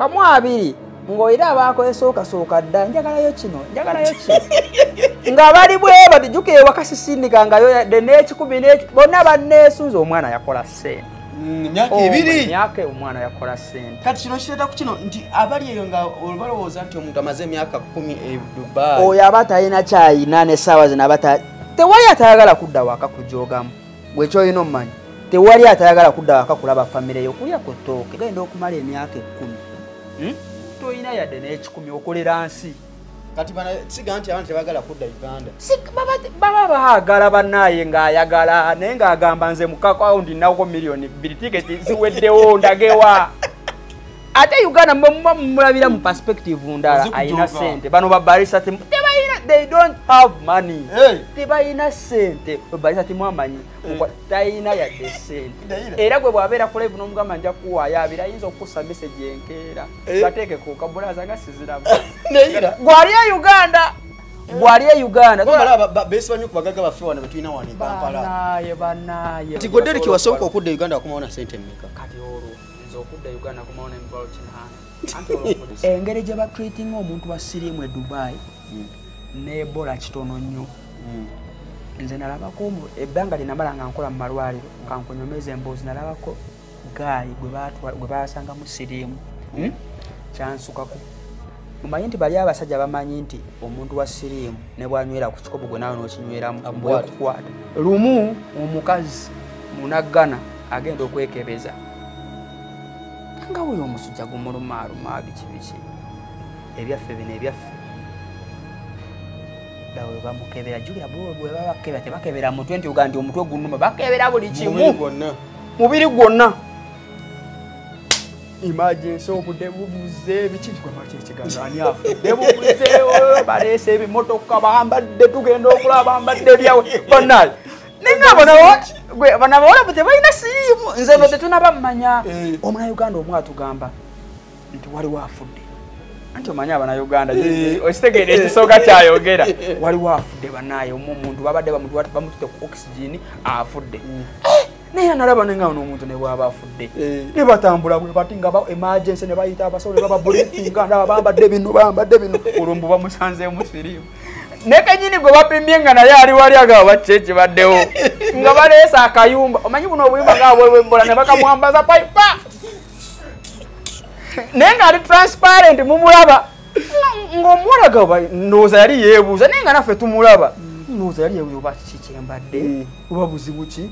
Kamu abiri ng'oyira abaako esooka dda, njagalayo kino, njagalayo kino, nga bali bwe bati. Jjukira ewaka sisindikangayo yadde n'ekikumi n'eki, bonna banneesunze. Omwana yakola ssente. Myaka 2. Myaka, omwana yakola ssente. Kati kino kireeta ku kino nti abali eyo nga balowooza nti omuntu amaze emyaka 10 e Dubai, oyo aba talina kyayina n'essaawa zino aba tewali atayagala kudda waka kujogamu. Gwe kyolina omumanyi, tewali atayagala kudda waka kulaba famire yo, kulya ku ttooke. Genda okumala emyaka 10, Toyina yadde n'ekikumi, okolera nsi. Kati bana siga nti abantu tebagala kudda Uganda. Baba baagala bannaaye, ng'ayagala naye ng'agamba, nze mukakawundi ndinako miliyoni 2, tiketi ziweddewo, ndagewa? Ate Uganda muba mumulabira mu perspective ndala. Oze Ayina kujoga. sente. Bano babarisa tebalina, they don't have money. Hey. Tebalina sente. Babarisa timwamanyi, talina yadde sente. Ndayira. Era gwe bw'abeera ku live n'omugamba nja kuwaayo abiri, ayinza okukussa message enkeera, gateeke ku kabulaza nga siziramu. Ndayira. Gwali e Uganda, gwali e Uganda. Bamala beesiba nnyo ku bagagga baffe wano betulina wano e Kampala. Banaye, banaye. Nti gwe Deriki, wasooka okudda e Uganda wakomawo na sente mmeka? Kati olwo nze okudda Uganda kumawo n'emitwalo 8. Anti olwo engeri gye batreatinga omuntu wa siriimu e Dubai ne Ebola kitono nnyo. Nze nalabako ebbanga lye namala nga nkola mu malwaliro, kankunyomeza emboozi, nalabako guy gwe basangamu siriimu. Kyansukako. Mumanyi nti bali abasajja bamanyi nti omuntu wa siriimu ne bwanywera ku kikopo, gwe naawe n'okinyweramu, Amukwata. bwekukwata. Lumu omukazi munaggana agenda okwekebeza nga wuyo omusujja gumulumaaluma, biki biki, ebyaffe bino ebyaffe. Dawe bamukebera, jjukira bwe baba bakebera tebakebera mutwe nti uga nti omutwe gunuma, bakebera buli Mubiri kimu, gwonna. Mubiri gwonna. Emergency, obudde bubuze, biki, ekiganza, ani afudde, bubuze, oh, baleese ebimotoka, bambadde, tugenda okulaba bambadde ebyawe bannaye. Nenga bano abawalabu tebalina siriimu, nze no tetunaba mmanya. Omunauganda omu atugamba nti waliwo afudde, anti omanyi abanauganda, okitegeera, ekisooka kyayogera, waliwo afudde bannaye, omu omuntu babadde bamutute ku oxygen, afudde. Naye nalaba nenga ono omuntu ne bwaba afudde, ne batambula bwe bati nga emergency, ne bayita abasawo ne bababriefinga, ndaba bambadde bino, bambadde bino, olwo mbu bamusanzeemu siriimu. Ne kenyini gwe bapimye nga naye ali wali agaba baki ekibaddewo, nga baleese akayumba, omanyi buno obuyumba nga bwebwembola, ne bakamwambaza payipa, naye ng'ali transparent, mumulaba. Ng'omuwala gaba ndowooza yali yeebuuza, naye nga naffe tumulaba, ndowooza yali yeebuuza oba kiki kyembadde, oba buzibu ki.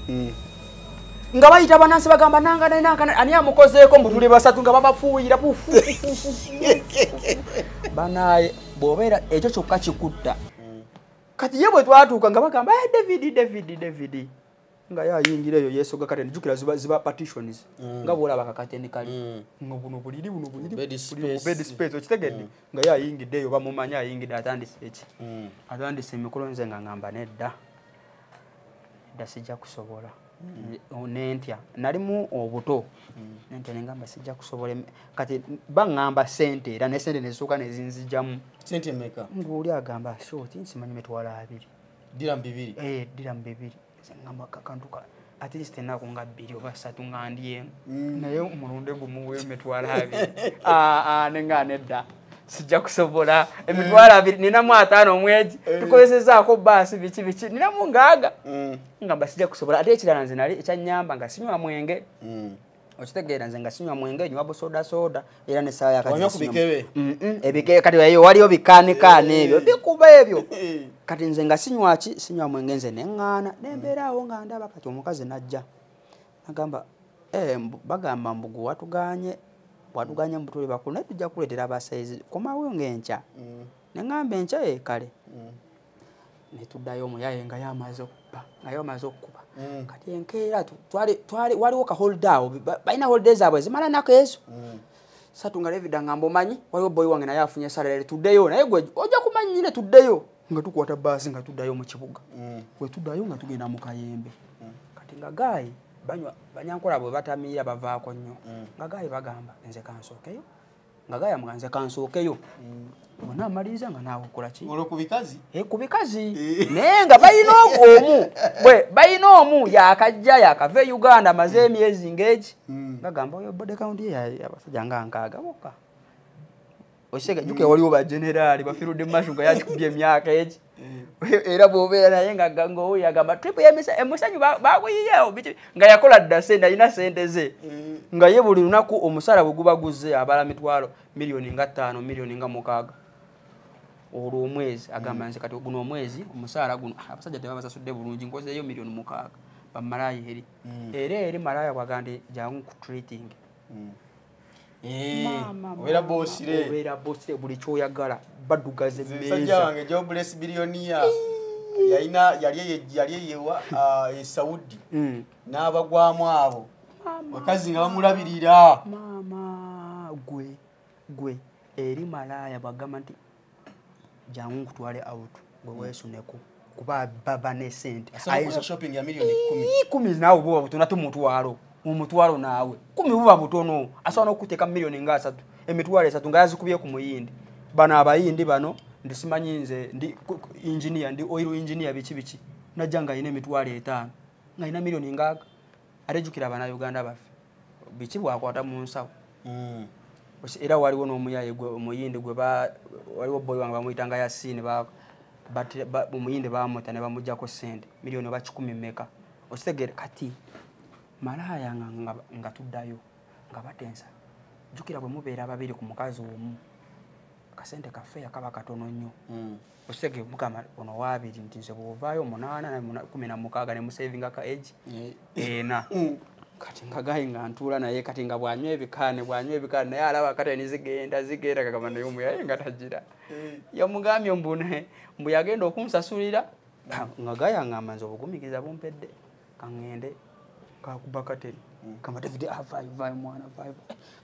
Nga bayita banansi, bagamba nanga nanga, ani amukozeeko, mbu tuli basatu, nga babafuuyira pufu. Banaye, bw'obeera ekyo kyokka kikutta. Kati ye bwe twatuuka nga bagamba, "Eh, David, David, David," nga ye ayingira eyo yeesoga. Kati njukira ziba partitions, nga bw'olaba akakateni kali, nga buno buliri, buno buliri, Bed buli space. Bed space, okitegedde? Nga ye ayingidde eyo, bamumanyi ayingidde, atandise eki, atandise emikolo. Nze nga ngamba nedda, nedda, sijja kusobola. Nentya, nalimu obuto, nentya, nengamba sijja kusobola. Kati baŋŋamba sente, era ne sente nezisooka nezinzijamu. Sente mmeka? Ng'oli agamba short, nsimanyi 20,000. Diramu 2? Eh, diramu 2. Nze ngamba kakantu ka at least ennaku nga 2 oba 3 nga ndi emu, naye omulundi gumu w'emitwalo 20. Ah, ah, nenga nedda, sijja kusobola 20,000, ninamu 50 omwegi, tukozesezaako baasi, biki biki, ninamu ngaaga. Ngamba sijja kusobola. Ate ekirala, nze nali ekyanyamba nga sinywa mwenge. Okitegeera, nze nga sinywa mwenge, nywa busoda soda, era nesaawa yakati Wanywa ku bikebe? Ebikebe. Kati eyo waliyo bikaanikaana ebyo bikuba ebyo. Kati nze nga sinywa ki, sinywa mwenge, nze neŋŋaana nembeeraawo nga ndaba. Kati omukazi najja nagamba, "Eh, bagamba mbugu watuganye, watuganye mbu tuli bakulu, naye tujja kuleetera abasayizi, komawo ng'enkya." Neŋŋamba enkya, ye kale. Netuddayo, omuyaye nga yamaze okuba, nga yamaze okukuba. Kati enkeera twali waliwo ka holiday awo, balina holiday zaabwe zimala nnaku ezo 3. Nga David angamba, omanyi waliwo boy wange naye afunye salary, tuddeyo, naye gwe ojja kumanya nyine. Tuddeyo, nga tukwata baasi nga tuddayo mu kibuga. Bwe tuddayo nga tugenda mu kayembe. Kati nga guy banywa, banyankola bwe batamiira bavaako nnyo. Nga guy bagamba nze kansookeyo, nga guy amuga nze kansookeyo, bonna amaliriza nga naawe okola ki? Olwo ku bikazi? Eh, ku bikazi. Naye nga balina omu, bwe balina omu yakajja, yakava e Uganda, amaze emyezi ng'egi. Nga gamba oyo body count ye abasajja nga 60 bokka. Osega juke waliwo ba generali bafirudde mashu nga yakikubye emyaka egi. Era bw'obeera naye nga ng'owulira agamba trip emusanyu baguyiyeewo nga yakola dda sente, alina sente ze. Nga ye buli lunaku omusala bwe guba guzze abala mitwalo miliyoni nga 5, miliyoni nga 6. Olwo omwezi agamba nze kati guno omwezi omusaala guno abasajja tebabasasudde bulungi, nkozeeyo miliyoni 6 bamalaaya eri. Era eri malaaya bw'agamba nti jangu ku treating. Obeera bossire. Obeera bossire buli ky'oyagala baddugaza emmeeza. Musajja wange jobless billionaire yalina yali eyewa e Saudi n'abagwamu abo bakazi nga bamulabirira. Maama gwe eri malaaya bw'agamba nti jangu nkutwale out gwe weesuneko kuba baba ne sente. Ayinza shopping ya miliyoni 10. 10 naawe buba butono ate omutwalo. Omutwalo naawe 10 buba butono, asobola n'okuteeka miliyoni nga 3, emitwalo 3 nga yazikubye ku muyindi. Bano abayindi bano ndi simanyi nze ndi engineer, ndi oil engineer biki biki, najja nga alina emitwalo 5 nga alina miliyoni ngaaga. Ate jjukira Abannayuganda baffe biki bwakwata mu nsawo. Era waliwo n'omuyaye omuyindi gwe waliwo boy wange bamuyitanga Yasini, omuyindi bamutta ne bamuggyako ssente miliyoni oba 10 mmeka. Okitegeera kati malaaya nga tuddayo nga batensa. Jjukira bwe mubeera babiri ku mukazi omu, akasente kaffe kaba katono nnyo. Okitegeera mugamba ono waabiri nti nze bw'ovaayo 8 na 16 ne musavinga ka age ena. Kati nga gayi nga ntuula naye kati nga bw'anywa ebikaane naye alaba kati ne zigenda kagamba naye omuyaye nga tagira. Yamugambye mbu yagenda okunsasulira nga gayi angamba nze obugumiikiriza bumpedde kaŋŋende kakuba kateni. Kamba David avaayo vaayo mwana vaayo.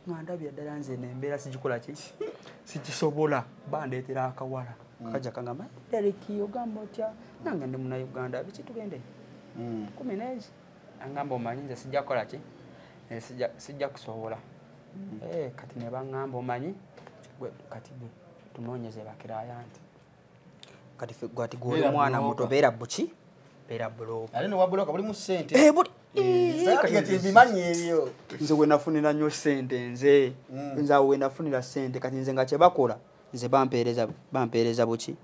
Nga ndabye ddala nze nembeera sigikola ki sigisobola, bandeetera akawala kajja kangamba Derek ogamba otya nange ndi Munnayuganda biki tugende 11. Angamba omanyi nze sijja kukola ki sijja kusobola. Kati ne baŋŋamba omanyi kati gwe tunoonyeze bakiraaya nti kati ffe gwe ati gwe oli mwana muto beera buki beera bulooka. Ate ne wabuloka bulimu ssente. Kati ebyo. Nze we nafunira nnyo ssente nze. Nze awo we nafunira ssente kati nze nga kye bakola nze bampeereza buki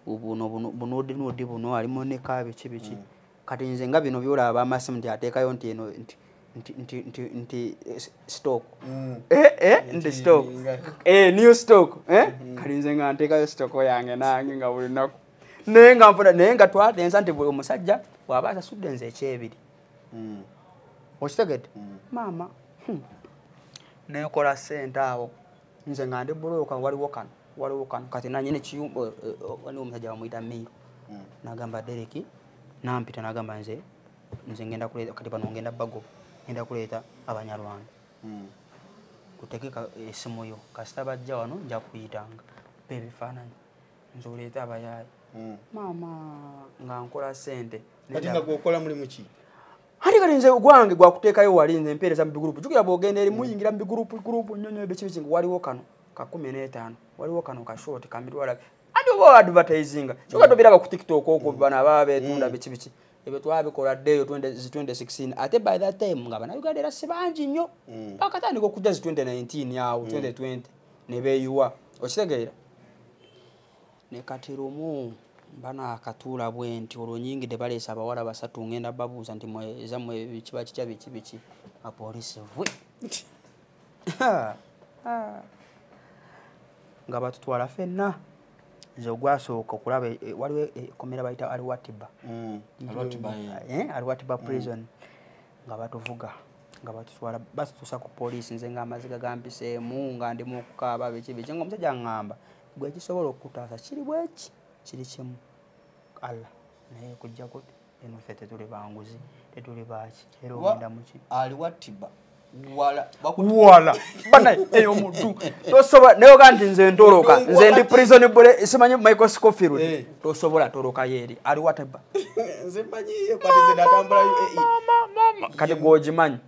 buno bunodi buno alimu ne ka biki biki. Kati nze nga bino byolaba amasimu nti ateekayo nti eno nti stock. Nti stock. New stock. Kati nze nga nteekayo stock yange nange nga buli lunaku. Naye nga nfuna naye nga twatensa nti buli omusajja bw'aba asasudde nze ekyebiri. Okitegedde? Maama neekola ssente awo nze nga ndi bulooka waliwo kano kati nannyini kiyumba waliwo omusajja bamuyita Miiro. N'agamba Derek nampita n'agamba nze ngenda kuleeta kati bano ngenda bagoba ngenda kuleeta Abanyarwanda. Kutegeka essimu yo kasita bajja wano nja kuyitanga mpa ebifaananyi nze oleete abayaaye. Maama nga nkola ssente. Kati nga gw'okola mulimu ki? Ate kati nze gwange gwakuteekayo wali nze mpeereza mu bigurupu. Jjukira bw'ogenda eri muyingira mu bigurupu gurupu nnyo nnyo biki biki waliwo kano ka 15 waliwo kano ka short ka mitwalo ate oba advertisinga. Kyokka tobiraba ku TikTok okwo bano ababa beetunda biki biki. Ebyo twabikola ddeeyo 2016 ate by that time nga Bannayuganda era si bangi nnyo. Bakatandika okujja zi 2019 awo 2020 ne beeyiwa. Okitegeera? Ne kati lumu bano akatuula bwe nti olwo nnyingidde baleese abawala 3 ngenda babuuza nti ezammwe kiba kitya biki biki. Apoliisi vwe. Nga batutwala ffenna. Nze ogwasooka okulaba waliwo ekkomera bayita Alwatiba. Alwatiba prison. Nga batuvuga nga batutwala batutuusa ku poliisi nze nga amaziga gampiseemu nga ndi mu kukaaba biki biki ng'omusajja aŋŋamba gwe ekisobola okukutaasa kiri bweki kiri kimu Allah naye kujjako eno ffe tetuli banguzi tetuli baaki era ogenda muki. Alwatiba wala wala bana eyo muddu tosobola naye oga nti nze ntoloka nze ndi prison bule simanyi Michael Scofield tosobola toloka yeeri Alwatiba. Nze mmanyiyo kati nze natambula UAE. Mama kati gw'ogimanyi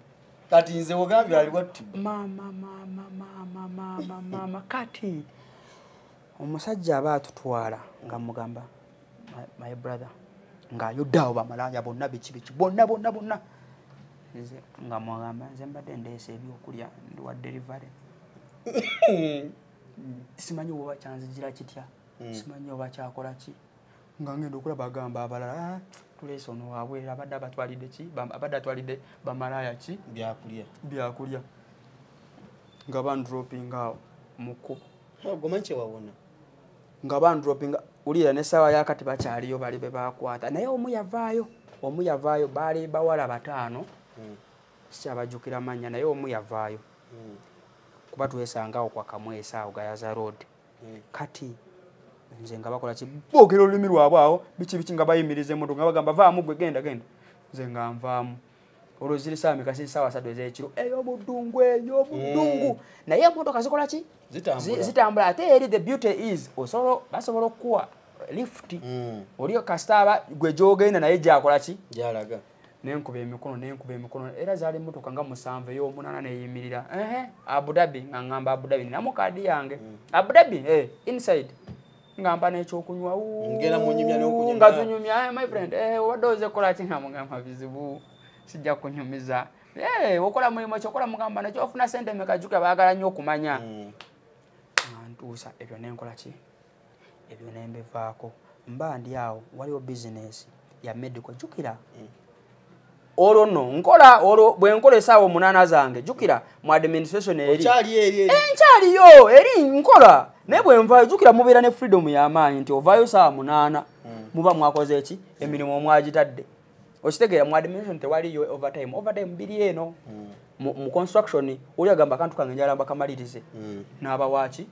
kati nze wogambye Alwatiba. Mama mama mama mama mama kati omusajja aba atutwala nga mugamba my brother ng'ayodde awo bamalaaya bonna biki biki bonna bonna bonna. Nze nga mugamba nze mbadde ndeese ebyokulya ndi wa delivery. Simanyi oba kyanzijira kitya, simanyi oba kyakola ki, nga ngenda okulaba agamba abalala, tuleese ono wabweru abadde abatwalidde ki, abadde atwalidde bamalaaya ki byakulya, byakulya, nga bandropinga awo mu kkubo. Ogomanyi kyewawona nga bandropinga. Wulira, n'essaawa yakati bakyaliyo bali be bakwata, naye omu yavaayo, baali bawala 5, sikyabajjukira mannya, naye omu yavaayo kuba twesangawo kwa Kamwesa awo Gayaza Road. Kati nze nga bakola ki, boogera olulimi lwabwe awo biki biki, nga bayimiriza emmotoka nga bagamba vaamu gwe, genda genda. Nze nga nvaamu. Olwo ziri ssaawa mmeka? Ziri ssaawa 3 ez'ekiro, ey'omuddungu, ey'omuddungu. Naye emmotoka zikola ki? Zitambula. Ate eri the beauty is basobola okukuwa lift, oli kasita aba gwe gy'ogenda naye gyakola ki? Gyalaga. Nenkuba emikono, era zaali emmotoka nga 7, ey'omunaana neeyimirira. Abu Dhabi, nga ŋŋamba Abu Dhabi, ninamu kaadi yange. Abu Dhabi, inside. Ngamba n'ekyokunywa, Ngenda munyumya n'okunyumya. Nga tunyumya, my friend, obadde oze kukola ki? Nga mugamba bizibu, sijja kunyumiza. Okola mulimu ki? Okola mugamba nakyo, ofuna ssente mmeka? Jjukira baagala nnyo okumanya. Nga ntuusa ebyo nenkola ki? Ebyo ne mbivaako. Mba ndi awo, waliwo bizinesi ya medical. Jjukira olwo nno nkola, olwo bwe nkola essaawa 8 zange, jjukira mu administration eri. Okyali eri eri. Nkyaliyo, eri nkola. Naye bwe nvaayo, jjukira mubeera ne freedom y'amaanyi nti ovaayo ssaawa 8, muba mwakoze ki? Emirimu mwagitadde. Okitegeera, mu administration tewaliyo overtime. Overtime biri eno. Mu construction, oli agamba akantu kange njagala mbakamalirize. N'abawa ki?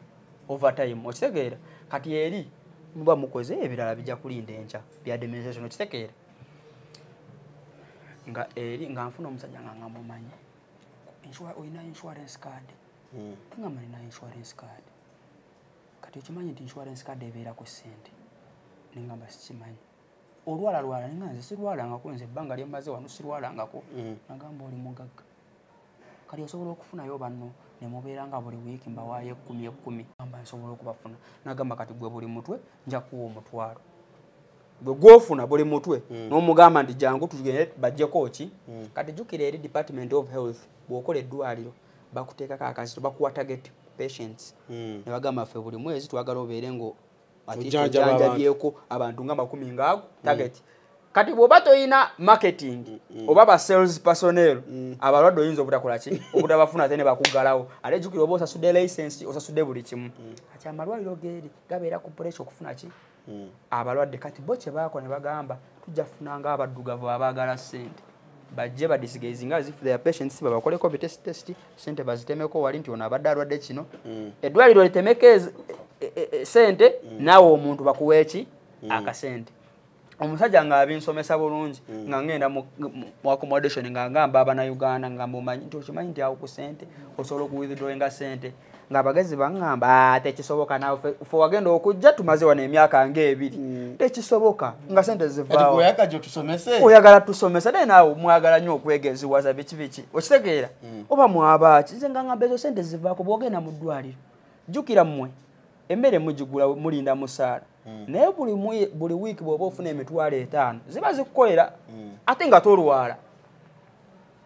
Overtime. Okitegeera? Kati eri muba mukoze ebirala bijja kulinda enkya bya administration. Okitegeera? Nga eri nga nfuna omusajja nga ngamba omanyi, olina insurance card? Ngamba nina insurance card. Kati okimanyi nti insurance card ebeerako ssente? Nengamba sikimanyi. Olwala lwala? Nenga nze sirwalangako, nze ebbanga lye mmaze wano sirwalangako. Nagamba oli mugagga, kati osobola okufunayo banno ne mubeera nga buli wiiki mbawaayo 10 10. Gamba nsobola okubafuna. Nagamba kati gwe buli mutwe nja kuwa 1000. Gwe gw'ofuna buli mutwe n'omugamba nti jangu tugende baggyeko ki? Kati jjukira eri Department of Health, bw'okola eddwaliro bakuteekako akazito, bakuwa target patients. Ne bagamba ffe buli mwezi twagala obeere ngo ojjanjabyeko abantu nga 10 ngaago target. Kati bw'oba toyina marketing oba ba sales personnel, abalwadde oyinza obutakola ki? Obutabafuna ate ne bakuggalawo. Ate jjukira oba osasudde license, osasudde buli kimu. Kati amalwaliro geeri gabeera ku pressure okufuna ki? Abalwadde. Kati bo kye baakola ne bagamba tujja kufunanga abaddugavu abaagala ssente, bajje badisguisinga as if they are patients, babakoleko bi test test, ssente bazitemeko wali nti ono abadde alwadde kino. Eddwaliro litemeko ssente, naawe omuntu bakuwe ki? Akasente. Omusajja ng'abinsomesa bulungi, nga ngenda mu accommodation nga ngamba Abannayuganda, nga mumanyi nti okimanyi nti awo ku ssente osobola okuwithdrawinga ssente. Ng'abagezi baŋŋamba tekisoboka, naawe ffe wagenda okujja tumaze wano emyaka ng'ebiri, tekisoboka nga ssente zivaawo. Oyagala tusomese, naye naawe mwagala nnyo okwegeziwaza biki biki, okitegeera? Oba mwabaaki? Nze nga ŋŋamba ezo ssente zivaako bw'ogenda mu ddwaliro. Jjukira mmwe emmere mugigula mulinda musaala, naye buli wiiki bw'oba ofuna 50,000 ziba zikukolera, ate nga tolwala.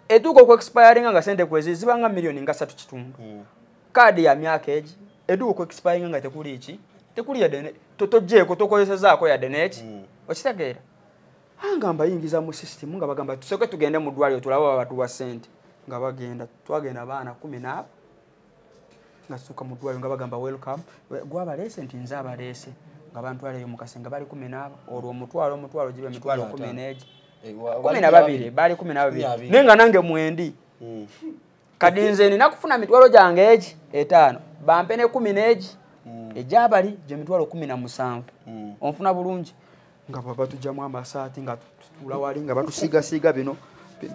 Etuuka okuexpiringa nga ssente kwezi ziba nga 3.5 million. Kaadi ya myaka egi eduuka okuexpiringa nga tekuli ki? Tekuli yadde toggyeeko, tokozesezaako yadde n'eki. Okitegeera? Nga mbayingiza mu system nga bagamba tusooke tugende mu ddwaliro tulabe oba batuwa ssente. Nga bagenda, twagenda abaana 10 nga tutuuka mu ddwaliro nga bagamba welcome, gwabaleese? Nti nze abaleese. Nga bantwaleyo mu kasenge bali 10, olwo omutwalo giba emitwalo 10 n'egi. 12, baali 12, naye nga nange mwendi. Kati nze nina kufuna mitwalo gyange egi 5, bampe ne 10 n'egi egyabali gye mitwalo 17. Onfuna bulungi? Nga batugyamu amasaati, nga tutuula wali nga batusiigasiiga bino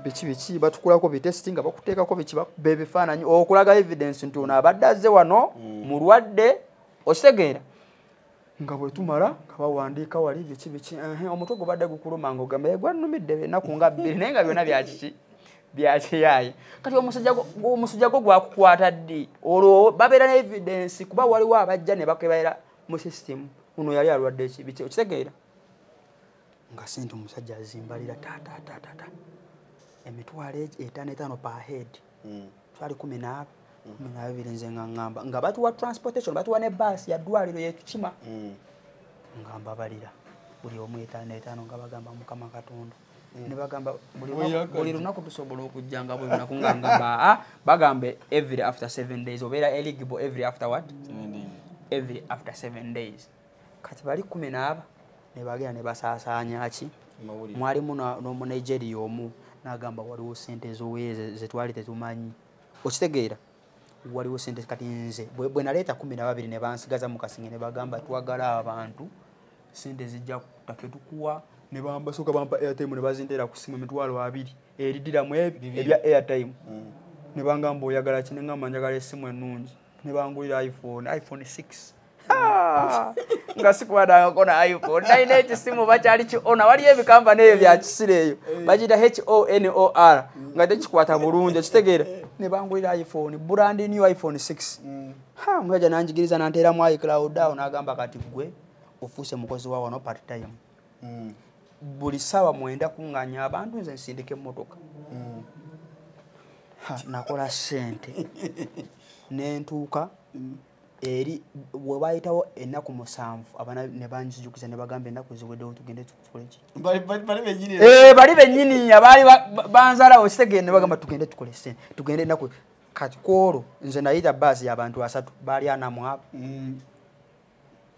biki biki, batukulako bitesti, nga bakuteekako biki, bakuba ebifaananyi okulaga evidence nti ono abadde azze wano mulwadde. Okitegeera? Nga bwe tumala nga bawandiika wali biki biki, omutwe gubadde gukuluma, nga ogamba gwannumidde ennaku nga 2, naye nga byonna byakiki? Byakiyaaye. Kati omusujja gwo gwakukwata ddi? Olwo babeera ne evidence kuba waliwo abajja ne bakeberera mu system, ono yali alwadde ki biki. Okitegeera? Nga ssente omusajja azimbalira ta 5,000 5 5 per head. Twali 10. 12 nze nga ngamba nga batuwa transportation, batuwa ne bus ya ddwaliro yetukima. Nga mbabalira buli omu 5 nga bagamba Mukama Katonda. Ne bagamba buli lunaku tusobola okujja nga buli lunaku nga ngamba bagambe every after 7 days obeera eligible every after what? 7 days. Every after 7 days. Kati bali 10 ne bagenda ne basaasaanya ki? Mwalimu n'omu Nigeria omu n'agamba waliwo ssente ez'oweeze ze twali tetumanyi. Okitegeera? Waliwo ssente kati nze bwe naleeta 12 ne bansigaza mu kasenge ne bagamba twagala abantu ssente zijja kutaffe tukuwa ne bambasoka bampa airtime ne bazinteera ku ssimu 20,000 eridiramu ebya airtime. Ne bangamba oyagala ki? Ne ngamba njagala essimu ennungi. Ne bangulira iPhone 6. Nga sikuwadangako na iPhone. Nalina ekisimu bakyali ki ona waliyo ebikampani ebyo bya kisira eyo bagiyita HONOR nga tekikwata bulungi okitegeera. Ne bangulira iPhone brand new iPhone 6. Ha, musajja nanjigiriza nanteeramu iCloud awo n'agamba kati ggwe ofuuse mukozi wa wano part time. Buli ssaawa 9 kuŋŋaanya abantu nze nsindika emmotoka. Ha, nakola ssente ne ntuuka eri bwe bayitawo ennaku 7 abaana ne banzijukiza ne bagamba ennaku ziweddewo tugende tukole ki? Bali bennyini abaali banzalawo okitegeera ne bagamba tugende tukole ssente tugende ennaku kati kwolwo nze nayita baasi y'abantu 3 baali 40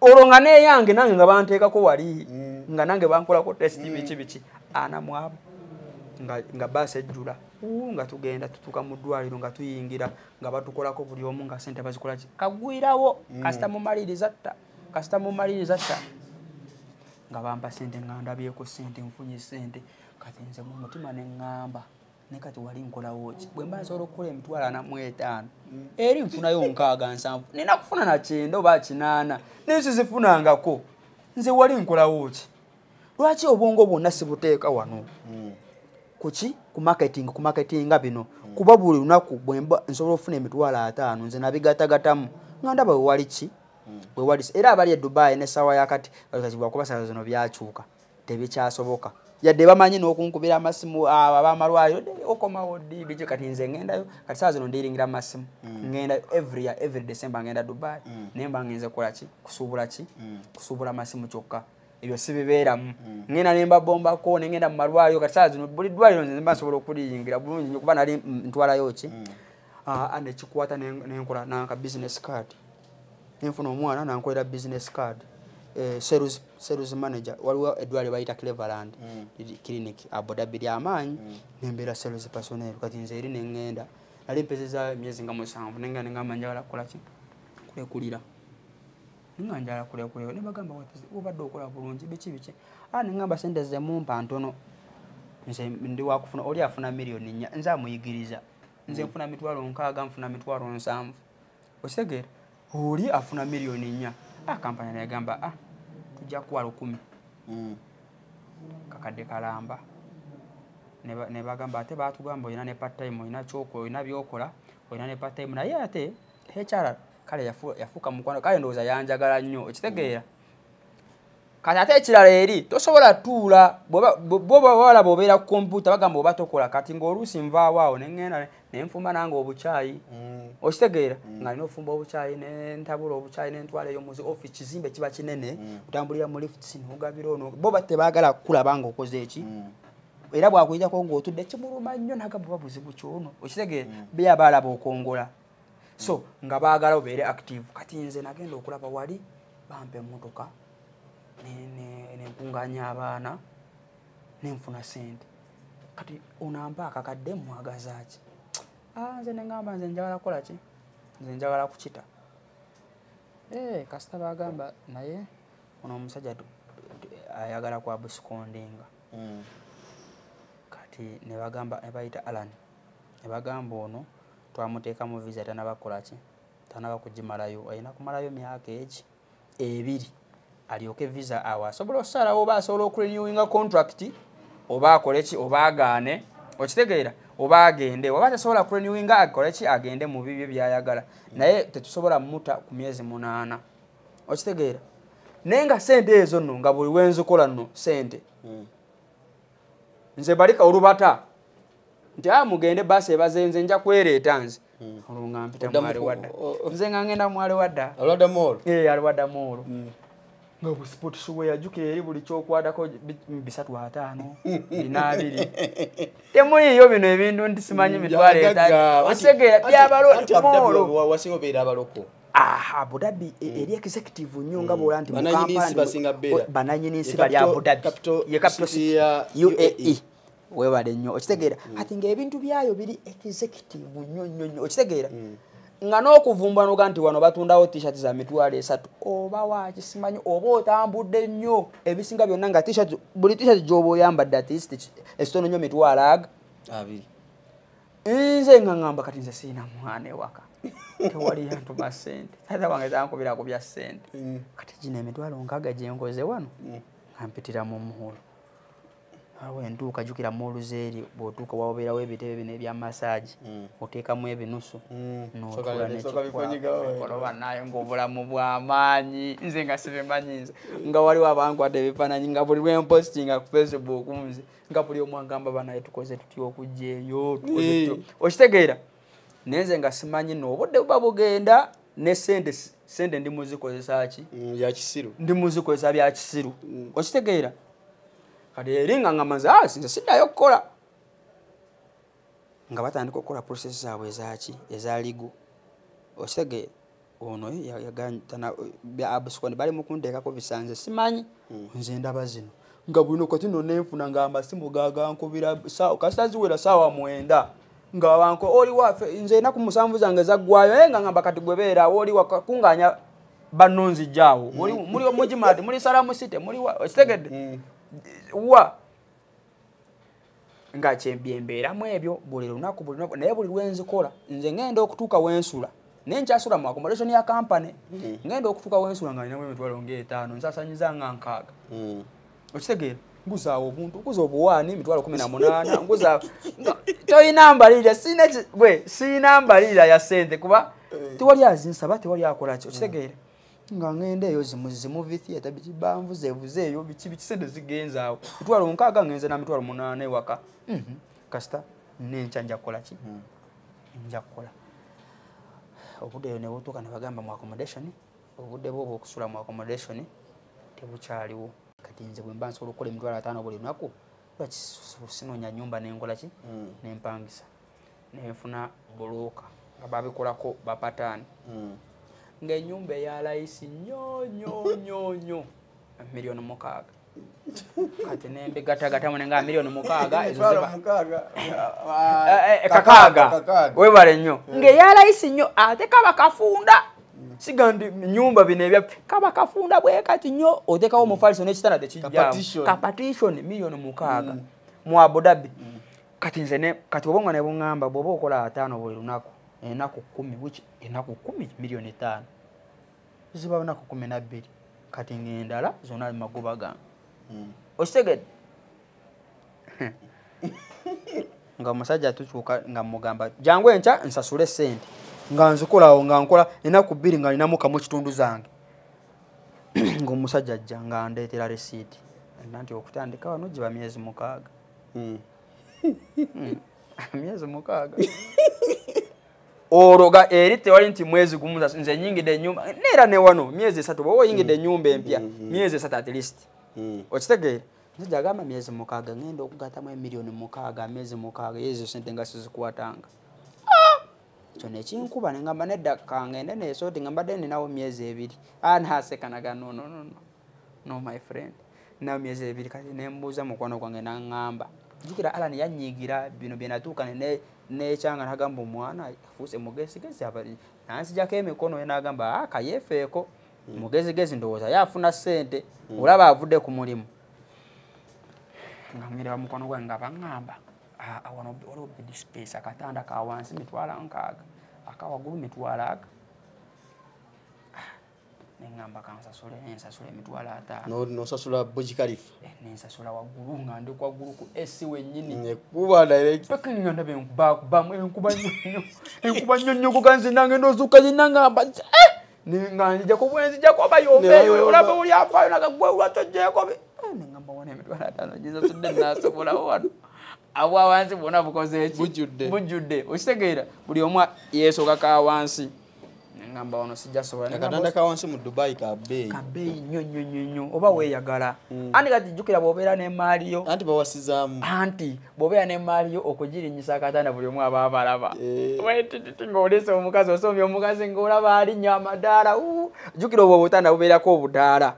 olwo nga neeyange nange nga banteekako wali nga nange bankolako test biki biki 40 nga baasi ejjula nga tugenda tutuuka mu ddwaliro nga tuyingira nga batukolako buli omu nga ssente bazikola ki kagwirawo kasita mumaliriza tta kasita mumaliriza tta nga bampa ssente nga ndabyeko ssente nfunye ssente kati nze mu mutima ne ŋŋamba ne kati wali nkolawo ki bwe mba nsobola okukola 45,000 eri nfunayo 67 nina kufuna na 90 oba 80 naye sizifunangako nze wali nkolawo ki lwaki obwongo bwonna sibuteeka wano kuki ku marketing ku marketinga bino kuba buli lunaku bwemba nsobola okufuna 50,000 nze nabigatagatamu nga ndaba we wali ki we wali era abali e Dubai ne sawa yakati kuba sawa zino byakyuka tebikyasoboka yadde bamanyi n'okunkubira amasimu abamalwaliro okomawo ddi biki kati nze ngendayo kati sawa zino ndiringira amasimu ngenda every year every December ngenda Dubai naye mba ngenze kukola ki kusuubula ki kusuubula masimu kyokka ebyo sibibeeramu ngenda ne mbabombako ne ngenda mu malwaliro kati sawa zino buli ddwaliro nze mba nsobola okuliyingira bulungi nnyo kuba nali ntwalayo ki nekikwata nenkola nanka business card nenfuna omwana nankolera business card sales manager waliwo eddwaliro bayita Cleveland Clinic Abu Dhabi ly'amaanyi nembeera sales personnel kati nze eri nengenda nali mpezezaayo emyezi nga 7 nengenda nengamba njagala kukola ki kulekulira nga njagala kulekulira ne bagamba obadde okola bulungi biki biki nengamba ssente ze mumpa ntono nze ndi wakufuna oli afuna 4 million nze amuyigiriza nze nfuna 60,000 nfuna 70,000 okitegeera oli afuna 4 million kampani negamba tujja kuwa 10,000 kakadde kalamba ne bagamba ate baatugamba olina ne part time olina kyokola olina byokola olina ne part time naye ate HR kale yafuuka mukwano kale ndowooza yanjagala nnyo okitegeera kati ate ekirala eri tosobola tuula bw'oba walaba obeera ku kompyuta bagamba oba tokola kati ng'oluusi nvaawo awo ne ŋŋenda ne nfumba nange obukyayi okitegeera nga nina ofumba obukyayi ne ntabula obukyayi ne ntwala eyo mu office kizimbe kiba kinene otambulira mu lifts n'ogabira ono bo tebaagala kukulaba ng'okoze eki era bw'akuyitako ng'otudde kimuluma nnyo n'agamba oba buzibu kyono okitegeera be abalaba okongola so nga baagala obeere active kati nze nagenda okulaba wali bampa emmotoka nenkuŋŋaanya abaana nenfuna ssente kati onampa akakadde mwagaza ki nze neŋŋamba nze njagala kukola ki nze njagala kukita kasita bagamba naye ono omusajja ayagala kwa busikondinga kati ne bagamba ne bayita Alan ne bagamba ono twamuteeka mu visa tanaba kukola ki tanaba kugimalayo alina kumalayo myaka egi 2 alyoke visa awo asobola okusalawo oba asobola okurenewinga contract oba akole ki oba agaane okitegeera oba agende oba tasobola kurenewinga akole ki agende mu bibye byayagala naye tetusobola muta ku myezi 8 okitegeera naye nga ssente ezo nno nga buli wenzikola nno ssente nze balika olubata Nti mugende basi ebaze nze nja kwereeta nze. Olwo nga mpita mu Aliwada. Nze nga ngenda mu Aliwada. Aliwada Mall. Aliwada Mall. Nga bu sports wear jjukira eri buli kyokwadako 350 400. Temuliyo bino ebintu nti simanyi mitwalo etaano. Otegeera byabalo mall. Wasinga obeera abaloko. Abu Dhabi eri executive nnyo nga bw'ola nti mu kampani bananyini nsi bali Abu Dhabi. Ye capital city ya UAE. Webale nnyo okitegeera. Ati ng'ebintu byayo biri executive nnyo nnyo nnyo okitegeera. Nga n'okuvumba noga nti wano batundawo t-shirt za 300 oba waaki simanyi oba otambudde nnyo ebisinga byonna nga t-shirt buli t-shirt gy'oba oyambadde at least ekitono nnyo 200. Nze nga ngamba kati nze sirina mwana ewaka. Tewali yantuma ssente. Taata wange tankubira ku bya ssente. Kati gino 60,000 gye nkoze wano nga mpitira mu muholo. Awo entuuka jjukira mall z'eri bw'otuuka wabeerawo ebitebe bino ebya massage oteekamu ebinusu n'otuula n'ekikola naye ng'obulamu bw'amaanyi nze nga sibimanyi nze nga waliwo abankwata ebifaananyi nga buli lwe mpositinga ku Facebook nze nga buli omu agamba banaye tukoze tutya okujja eyo tukoze tutya okitegeera. Naye nze nga simanyi nno obudde buba bugenda ne sente sente ndi muzikozesa ki bya kisiru ndi muzikozesa bya kisiru okitegeera. Kati eri nga ngamba nze nze siddayo kukola. Nga batandika okukola process zaabwe ezaaki eza legal. Okitegeera ono abusikondi bali mu kunteekako bisanze simanyi nze ndaba zino. Nga bwino kati nno nenfuna nga amasimu gagankubira kasita ziwera 9:00 nga banko oli waffe nze ennaku 7 zange zaggwayo naye nga ngamba kati gwe beera oli wakunganya banno nzijjaawo. Muli Mujimati muli Salamu City muli wa okitegedde. Wa nga kyembyembeeramu ebyo buli lunaku buli lunaku naye buli lwenzikola nze ngenda okutuuka wensula naye nkyasula mu accommodation ya company ngenda okutuuka wensula nga ninamu 50,000 nsasanyiza nga 6. Okitegeera nguzaawo obuntu nguza obuwaani 18,000 nguza toyina mbalirira sirina gwe sirina mbalirira ya ssente kuba tewali azinsaba tewali akola ki okitegeera. Nga ngenda eyo zimu theatre biki banvuze evuze eyo biki biki sente zigenza awo 60,000 ngenze na 800,000 ewaka. Kasita n'enkya nja kukola ki nja kukola. Obudde eyo ne butuuka ne bagamba mu accommodation obudde bwo obw'okusula mu accommodation tebukyaliwo. Kati nze bwe mba nsobola okukola 50,000 buli lunaku lwaki sinoonya nnyumba ne nkola ki ne mpangisa ne nfuna bulooka nga babikolako bapataani. Ng'ennyumba eya layisi nnyo nnyo nnyo nnyo 6,000,000. Kati ne mbigattagattamu ne nga 6,000,000 ezo ziba 6 weebale nnyo ng'eya layisi nnyo ate kaba kafunda siga ndi nnyumba bino ebyaffe kaba kafunda bwe kati nnyo oteekawo omufaliso n'ekitanda tekijjaawo ka partition 6,000,000 mu Abu Dhabi. Kati nze kati obwongo ne buŋŋamba bw'oba okola 50 buli lunaku ennaku 10 which ennaku 10 5,000,000 ziba ennaku 12 kati ng'endala zonna magoba gange. Okitegedde nga omusajja tutuuka nga mugamba jangu enkya nsasule ssente nga nzikolawo nga nkola ennaku 2 nga ninamu kamu kitundu zange. Ng'omusajja ajja nga ndeetera resiiti nti okutandika wano giba myezi 6. Myezi 6. Olwo eri tewali nti mwezi gumu nze nnyingidde ennyumba neera ne wano myezi 3 bw'oba oyingidde ennyumba empya myezi 3 at least. Okitegeera nzija agamba myezi 6 ngenda okugattamu 6,000,000 myezi 6 ezo ssente nga sizikwatanga. Ekyo ne kinkuba ne ngamba nedda kangende neesooti nga mbadde ninawo myezi 2. Naaseka naga no no no no my friend ninawo myezi 2 kati ne mbuuza mukwano gwange n'aŋŋamba jjukira Alan yanyiigira bino bye natuuka n'ekyanga n'agamba omwana afuuse mugezigezi nanzijjako emikono ye n'agamba kayeefeeko mugezigezi ndowooza ye afuna ssente olaba avudde ku mulimu. Nga ngenda mukwano gwange nga baŋŋamba wano waliwo bed space akatanda ka wansi 60,000 aka waggulu 500,000. Ne ŋŋamba kansasule nsasule 50,000. N'osasula Burj Khalifa. Nensasula waggulu nga ndi waggulu ku AC wennyini. Nekuba direct. Paka nga ndaba enkuba enkuba nnyo enkuba nnyo nnyo kuganze nange ndoozuuka zinna ngamba nga nzijjako bwe nzijjako bayombe olaba oli afaayo naga gwe lwaki oggyeeko ne ŋŋamba wano 50,000 ginzasudde naasobolawo wano. Abwa wansi bwonna bukoze eki? Bujjudde. Bujjudde. Okitegeera buli omu yeesooka ka wansi. Ngamba ono sijja sobola. Akatanda ka wansi mu Dubai ka bbeeyi. Ka bbeeyi nnyo nnyo nnyo nnyo oba weeyagala. Anti kati jjukira bw'obeera n'emmaali yo. Anti bawasizaamu. Anti bw'obeera n'emmaali yo okugirinnyisa akatanda buli omu aba abalaba. Weetititi ng'oleese omukazi osomye omukazi ng'olaba alinnya amadaala. Jjukira obwo obutanda bubeerako obudaala.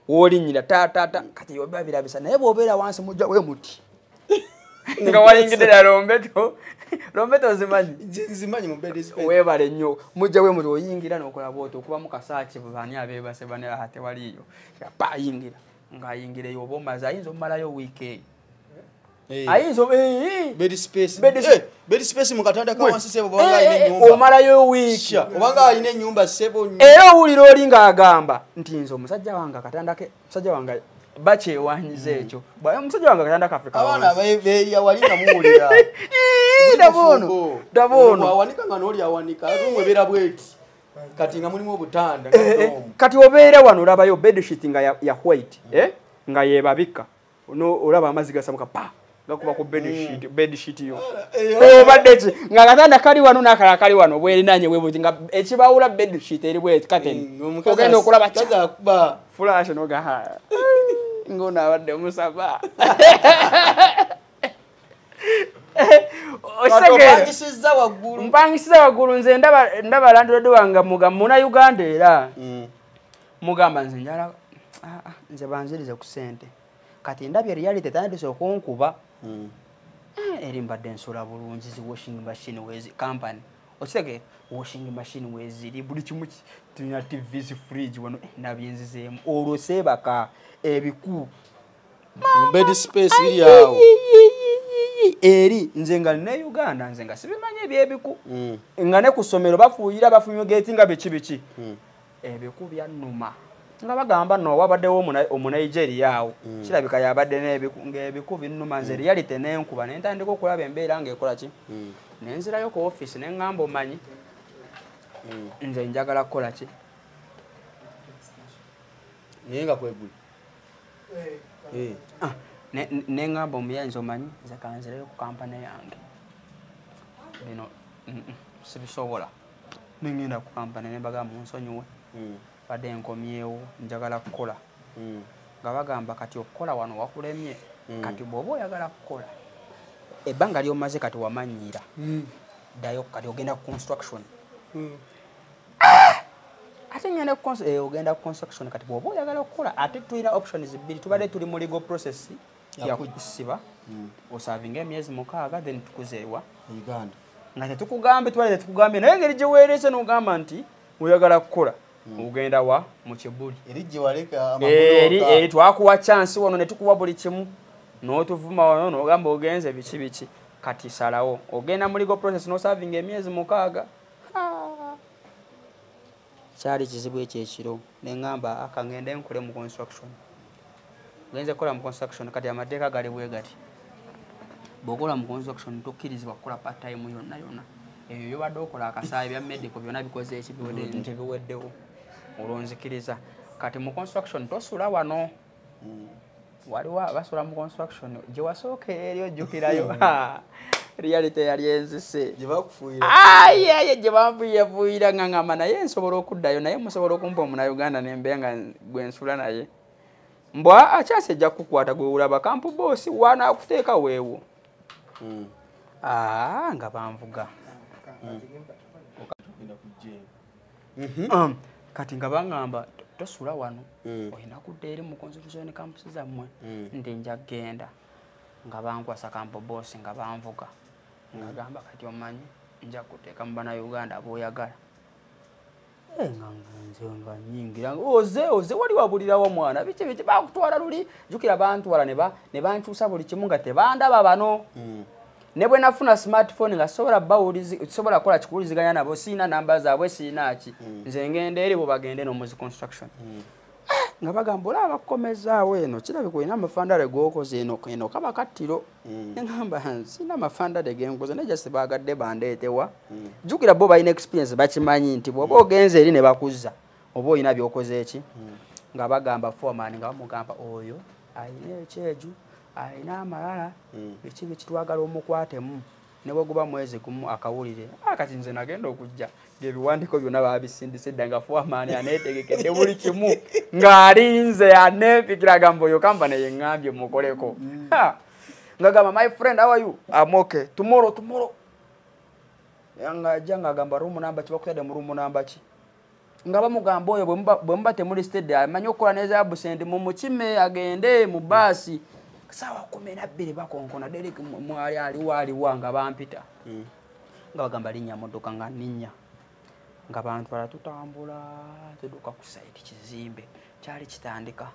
W'olinnyira ta ta ta kati oba birabisa naye bw'obeera wansi mujja we muti. Nga wayingidde ddala lombeto. Lombeto ozimanyi? Nzimanyi mu bed space. Weebale nnyo. Mujja we muti oyingira n'okola bw'oti okubamu kasaaki bani abeebase bani tewaliiyo. Pa ayingira. Ng'ayingireyo oba omaze ayinza omumalayo wiiki eyo. Ayinza bed space. Bed space mu katanda ka wansi ssebo obanga alina ennyumba. Omalayo wiiki. Obanga alina ennyumba ssebo nnyo. Era owulira oli ng'agamba nti nze omusajja wange akatanda ke omusajja wange bakyewanyiza ekyo. Omusajja wange akatanda kaffe ka wansi. Abaana beeya wali nga muwulira. Ndabono. Ndabono. Awanika nga n'oli awanika ate omwebeera bweti. Kati nga mulimu obutanda. Kati obeera wano olabayo bed sheet nga ya white nga yeebabika. Olaba amazzi gasamuka pa gakuba ku bed sheet yo. Obadde ki nga akatanda kali wano n'akalala kali wano bwerinaanye bwe buti nga ekibawula bed sheet eri bweti curtain. Ogenda okulaba akuba flash n'ogaha. Ng'ono abadde musaba. Opangisizza waggulu. Mpangisizza waggulu nze ndaba landlord wange mugamba Uganda era. Mugamba nze njala nze banzirize ku ssente. Kati ndabye reality etandise okunkuba. Eri mbadde nsula bulungi zi washing machine wezi company. Okitegeera washing machine weziri buli kimu tulina TV zi fridge wano nabyenzizeemu olwo seebaka ebiku. Bed space biri awo. Eri nze nga ne Uganda nze nga sibimanyi ebyebiku. Nga ne ku ssomero bafuuyira bafumigate nga biki biki. Ebiku byannuma. Nga bagamba nno wabaddewo omunigeria awo. Kirabika yabadde n'ebiku ng'ebiku binnuma nze reality n'enkuba ne ntandika okulaba embeera ng'ekola ki. Ne nzirayo ku office ne ŋŋamba omanyi nze njagala kukola ki. Naye nga kweguli. Ne ŋŋamba omuyanzi omanyi nze kanzireyo ku kampani yange. Bino sibisobola. Ne ŋŋenda ku kampani ne mbagamba munsonyiwe. Badde nkomyewo njagala kukola. Nga bagamba kati okukola wano wakulemye. Kati bw'oba oyagala kukola ebbanga ly'omaze kati wamanyiira. Ddayo kati ogenda ku construction. Ate ngenda ku ogenda ku construction kati bw'oba oyagala okukola ate tulina options bbiri tubadde tuli mu legal process ya kusiba. Osavinga emyezi 6 then tukuzeewa Uganda. Nga tetukugambye tubadde tetukugambye naye engeri gye weerese n'ogamba nti oyagala kukola. Ogenda wa mu kibuli. Eri gye waleka amabuloka. Eri twakuwa chance wano ne tukuwa buli kimu. N'otuvuma wano n'ogamba ogenze biki biki. Kati salawo ogenda mu legal process n'osavinga emyezi 6. Kyali kizibu ekyo ekiro ne ŋŋamba akangende nkole mu construction. Ngenze kukola mu construction kati amateeka gali bwe gati. Bw'okola mu construction tokkirizibwa kukola part time yonna yonna. Ebyo by'obadde okola akasaayi bya medical byonna bikoze eki biwedde nti biweddewo. Olwo nzikiriza. Kati mu construction tosula wano. Waliwo abasula mu construction gye wasookera eri ojjukirayo. Reality yali enzise. Gye bakufuuyira. Ayi gye banfuuyirefuuyira nga ŋŋamba naye nsobola okuddayo naye musobola okumpa omunnayuganda ne mbeera nga gwe nsula naye. Mbwa akyase ejja kukukwata gwe olaba kampu boosi wanaakuteeka weewo. Nga banvuga. Kati nga baŋŋamba tosula wano olina kudda eri mu constitution campus zammwe nti nja kgenda. Nga bankwasa kampu boosi nga banvuga. Ngagamba kati omanyi nja kuteeka mu bannayuganda b'oyagala. Nga nze nga nnyingira oze wali wabulirawo mwana biki biki bakutwala luli jjukira bantwala ne bankyusa buli kimu nga tebandaba bano. Ne bwe nafuna smartphone nga sobola sobola kukola kikuwuliziganya nabo sirina namba zaabwe sirina ki. Nze ngenda eri bo bagende n'omuzi construction. Nga bagamba olaba bakukomezaawo eno kirabika olina amafandale g'okoze eno kaba kattiro. Ne ŋŋamba sirina amafandale ge nkoze naye just baagadde bandeetewa. Jjukira bo balina experience bakimanyi nti bw'oba ogenze eri ne bakuzza oba olina by'okoze eki. Nga bagamba foreman nga bamugamba oyo alina ekyeju Alina amalala, biki biki twagala omukwatemu ne bwe guba mwezi gumu akawulire. Kati nze nagenda okujja ng'ebiwandiiko byonna baabisindise dda nga foreman aneetegekedde buli kimu ng'alinze aneepikira agamba oyo kampani yeŋŋambye mukoleko. Ngagamba my friend how are you? I'm okay. Tomorrow tomorrow. Ng'ajja ng'agamba room number ki bakutadde mu room number ki. Nga bamugamba oyo bwe muba temuli steady amanyi okukola neza absent mumukime agende mu baasi. Sawa 12 bakonkona Derek mwali aliwa aliwa nga bampita. Nga bagamba linnya motoka nga ninnya. Nga bantwala tutambula tuduka ku site kizimbe kyali kitandika.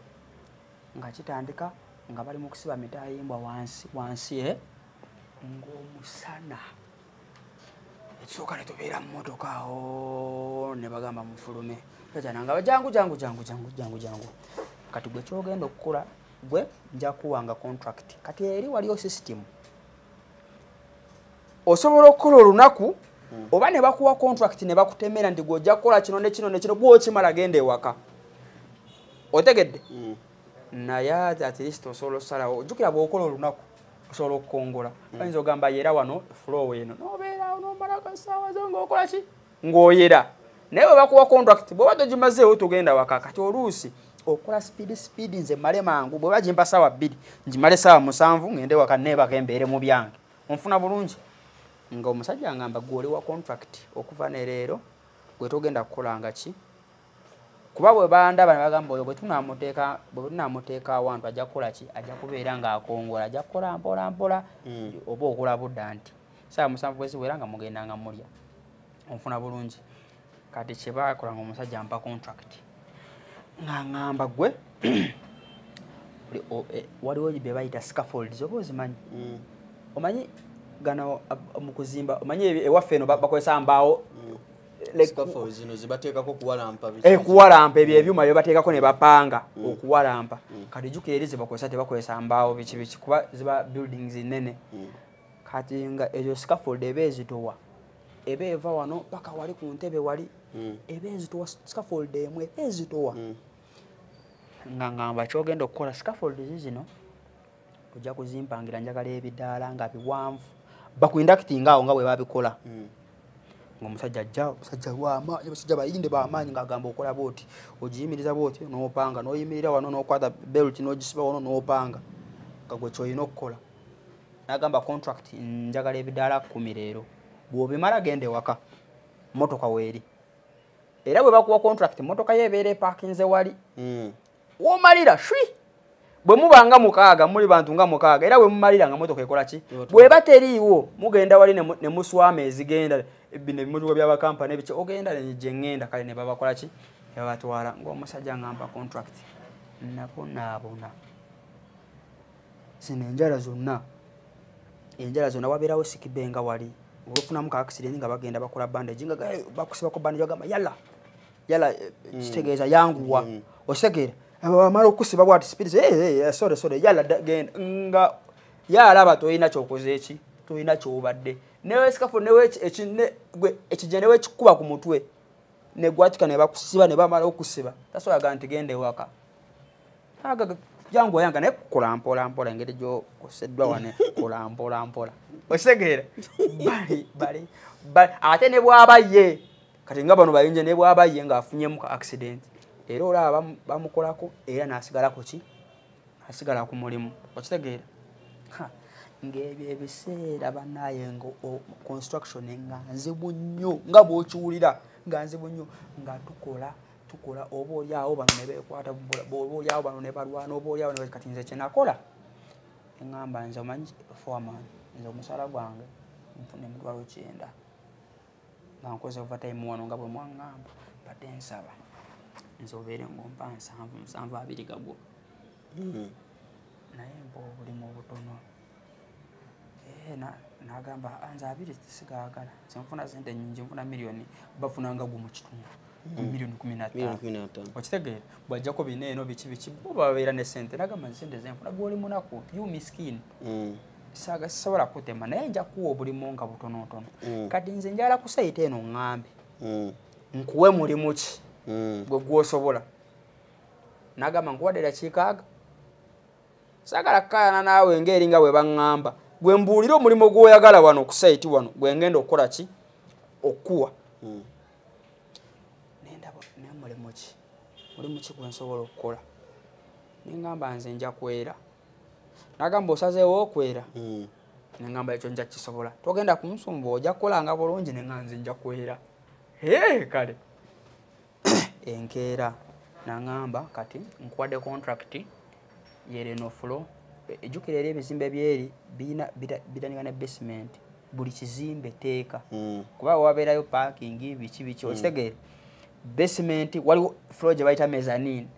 Nga kitandika nga bali mu kusiba mitayimbwa wansi wansi ng'omusana. Ekisooka ne tubeera mu motoka awo ne bagamba mufulume. Kajana nga jangu jangu jangu jangu jangu jangu. Kati gwe ky'ogenda okukola gwe nja kuwanga contract. Kati eri waliyo system. Osobola okukola olunaku oba ne bakuwa contract ne bakutemera nti gwe ojja kukola kino ne kino ne kino bw'okimala genda ewaka. Otegedde? Naye at least osobola osalawo. Ojjukira bw'okola olunaku osobola okukongola. Bayinza ogamba yera wano flow eno. N'obeera n'omala akasaawa zo ng'okola ki? Ng'oyera. Naye bwe bakuwa contract bw'oba togimazeewo togenda waka. Kati oluusi okola speed speed nze male mangu bwe bagimpa ssaawa 2 ngimale ssaawa 7 ngende waka neebaka embeere mu byange. Onfuna bulungi? Nga omusajja angamba gwe oli wa contract okuva ne leero gwe togenda kukolanga ki? Kuba bwe bandaba ne bagamba oyo bwe tunaamuteeka awantu ajja kukola ki? Ajja kubeera ng'akongola, ajja kukola mpola mpola oba okola budda nti ssaawa 7 bwe ziwera nga mugenda nga mulya. Onfuna bulungi? Kati kye baakola ng'omusajja ampa contract. Nga ŋŋamba gwe waliwo bye bayita scaffolds oba ozimanyi? Omanyi gano mu kuzimba omanyi ewaffe eno bakozesa mbaawo. Scaffolds zino zibateekako kuwalampa. Kuwalampa ebyo ebyuma bye bateekako ne bapanga okuwalampa. Kati jjukira eri ze bakozesa tebakozesa mbaawo biki biki kuba ziba buildings nnene. Kati nga ezo scaffold eba ezitowa eba eva wano paka wali ku ntebe wali eba ezitowa scaffold emu eba ezitowa. Nga ngamba ky'ogenda okukola scaffold zino ojja kuzimpangira njagala ebidaala nga biwanvu bakuinductinga awo nga bwe babikola. Ng'omusajja ajja omusajja w'amaanyi abasajja bayinde b'amaanyi ng'agamba okola bw'oti ogiyimiriza bw'oti n'opanga n'oyimirira wano n'okwata belt n'ogisiba wano n'opanga nga gwe ky'olina okukola. N'agamba contract njagala ebidaala 10 leero bw'obimala genda ewaka mmotoka weeri. Era bwe bakuwa contract mmotoka yo ebeera epaakinze wali. W'omalira shwi bwe muba nga mukaaga muli bantu nga mukaaga era bwe mumalira nga mmotoka ekola ki? Bw'eba teriiwo mugenda wali ne muswama ezigenda bino ebimotoka by'abakampani ebiki ogenda gye ŋŋenda kale ne babakola ki? Ne babatwala. Ng'omusajja ng'ampa contract nabonaabona. Zino enjala zonna wabeerawo sikibenga wali olufunamu ka accident nga bagenda bakola bandage nga bakusibako bandage bagamba yalla yalla kitegeeza yanguwa okitegeera bamala okusiba bwati speed sorry sorry yalla genda nga yalaba toyina kyokoze eki toyina kyobadde newe scaffold newe ekijja newe kikuba ku mutwe ne gwatika ne bakusiba ne bamala okusiba tasobola nti genda ewaka aga jangu yanga naye kukola mpola mpola engeri gy'okoseddwa wane kola mpola mpola okitegeera bali bali ate ne bw'aba ye kati nga bano bayinje ne bw'aba ye ng'afunyemu ka accident era olaba bamukolako era n'asigala ku ki? Asigala ku mulimu okitegeera. Ng'ebyo ebiseera bannaaye nga construction nga nzibu nnyo nga bw'okiwulira nga nzibu nnyo nga tukola tukola oba oli awo bano ne beekwata oba oli awo bano ne balwana oba oli awo ne kati nze kye nakola eŋŋamba nze omanyi foreman nze omusaala gwange nfuna 90,000 nga nkoze overtime wano nga bwe mwaŋŋamba mbadde nsaba nze obeere ng'ompa 7 7 20 gagwo naye mpa obulimu obutono. N'agamba nze 20 sigaagala nze nfuna sente nnyingi nfuna miliyoni bafunanga gwo mu kitundu miliyoni 15 okitegeera bw'ajjako bino eno biki biki bo babeera ne sente n'agamba nze sente zenfuna gw'oli munaku you miskin sisobola kutema naye nja kuwa obulimu nga butonotono. Kati nze njagala ku site eno ŋŋambe nkuwe mulimu ki gwe gw'osobola. N'agamba nkuwadde dakiika aga Saagala kukaayana naawe ng'eri nga bwe baŋŋamba. Gwe mbuulire omulimu gw'oyagala wano ku site wano gwe ngenda okukola ki? Okuwa. Nendaba naye mulimu ki? Mulimu ki gwe nsobola okukola? Ne ŋŋamba nze nja kwera. N'agamba osazeewo okwera? Ne ŋŋamba ekyo nja kukisobola. Togenda kunsumba ojja kukolanga bulungi. Ne ŋŋamba nze nja kwera. Hee kale. Enkeera n'aŋŋamba kati nkuwadde contract yereno floor. Ejjukira eri ebizimbe byeri birina bitandika ne basement. Buli kizimbe teeka. Kuba wabeerayo parking biki biki okitegeera. Basement waliwo floor gye bayita mezzanine.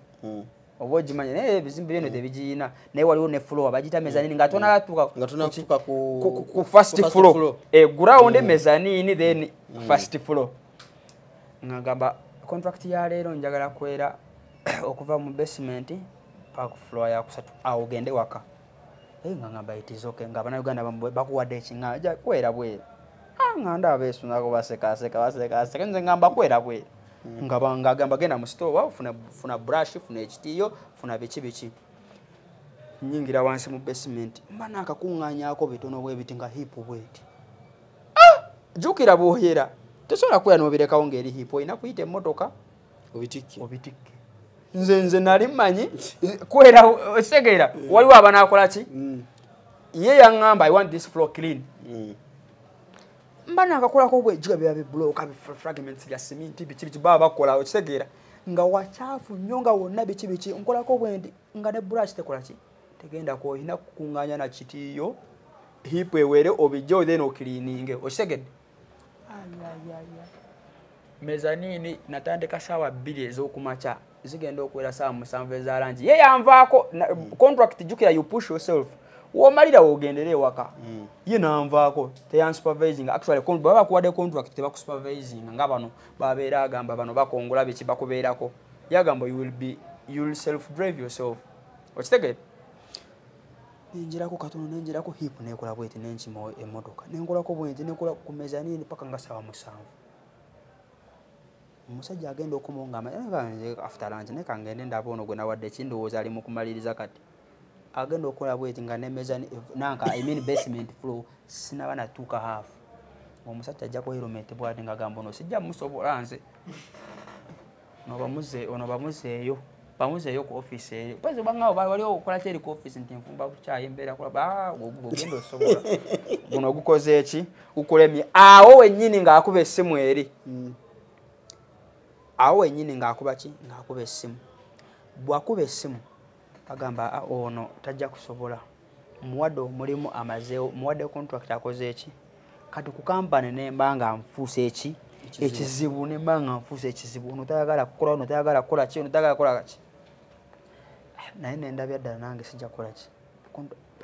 Oba ogimanyi naye ebizimbe bino tebigiyina, naye waliwo ne floor bagiyita mezzanine nga tonatuuka ku first floor. Ground mezzanine then first floor. Ngagamba contract ya leero njagala kwera okuva mu basement paka floor ya kusatu awo ogende waka. Nga ngamba it is okay. Nga Bannayuganda bakuwadde ekiŋŋaano ja kwera bwera. Nga ndaba beesunako basekaaseka nze ngamba kwera bwera. Nga ngagamba genda mu store funa brush, funa ekitiyo, funa biki biki. Nnyingira wansi mu basement mba naakakuŋŋaanyaako bitono bwe biti nga heap bweti. Jjukira bw'oyera tosobola kwera n'obirekawo ng'eri heap, olina kuyita emmotoka obitikke. Obitikke. Nze nali mmanyi kwera okitegeera waliwo abanaakola ki? Ye yaŋŋamba I want this floor clean. Mba naakakolako bwe jiga biba bibulooka fragments bya simenti biki biki baba bakola okitegeera nga wakyafu nnyo nga wonna biki biki nkolako bwe ndi nga ne brush tekola ki? Tegenda ko olina kukuŋŋaanya na kitiiyo heap ewere obijje then ocleaninge okitegedde. Mezzanine natandika ssaawa 2 ez'okumakya zigenda okuwera ssaawa 7 eza langi. Ye yanvaako contract jjukira you push yourself. W'omalira w'ogendere ewaka. Ye nanvaako teyansupervising. Actually baba bakuwadde contract tebakusupervising nga bano babeera agamba bano bakongola biki bakubeerako. Yagamba you will self drive yourself. Okitegedde? Nenjerako katono nenjerako heap nekola bweti nenkima emmotoka. Nenkolako bwenti nenkola ku mezzanine paka nga ssaawa 7. Omusajja agenda okumonga after lunch naye kangende ndaba ono gwe nawadde kindowooza ali mu kumaliriza kati. Agenda okukola bweti nga ne mezzanine nanka I mean basement floor sinaba natuuka half. Omusajja ajja ku helmet bw'ati ng'agamba ono sijja musobola nze. Ono bamuzeeyo. Bamuzeeyo ku office eyo. Pwezi bangaawo waliwo okukola ki eri ku office nti nfumba bukyayi embeera kola ogenda osobola. Guno gukoze eki? Gukulemye. Awo wennyini ng'akuba essimu eri. Awo wennyini ng'akuba ki? Ng'akuba essimu. Bw'akuba essimu agamba ono tajja kusobola. Muwadde omulimu amazeewo, muwadde contract akoze eki? Kati ku kampani ne mba nga nfuuse eki? Ekizibu ne mba nga nfuuse ekizibu. Ono tayagala kukola, ono tayagala kukola ki, ono tayagala kukola ki. Naye ne ndabya ddala nange sijja kukola ki.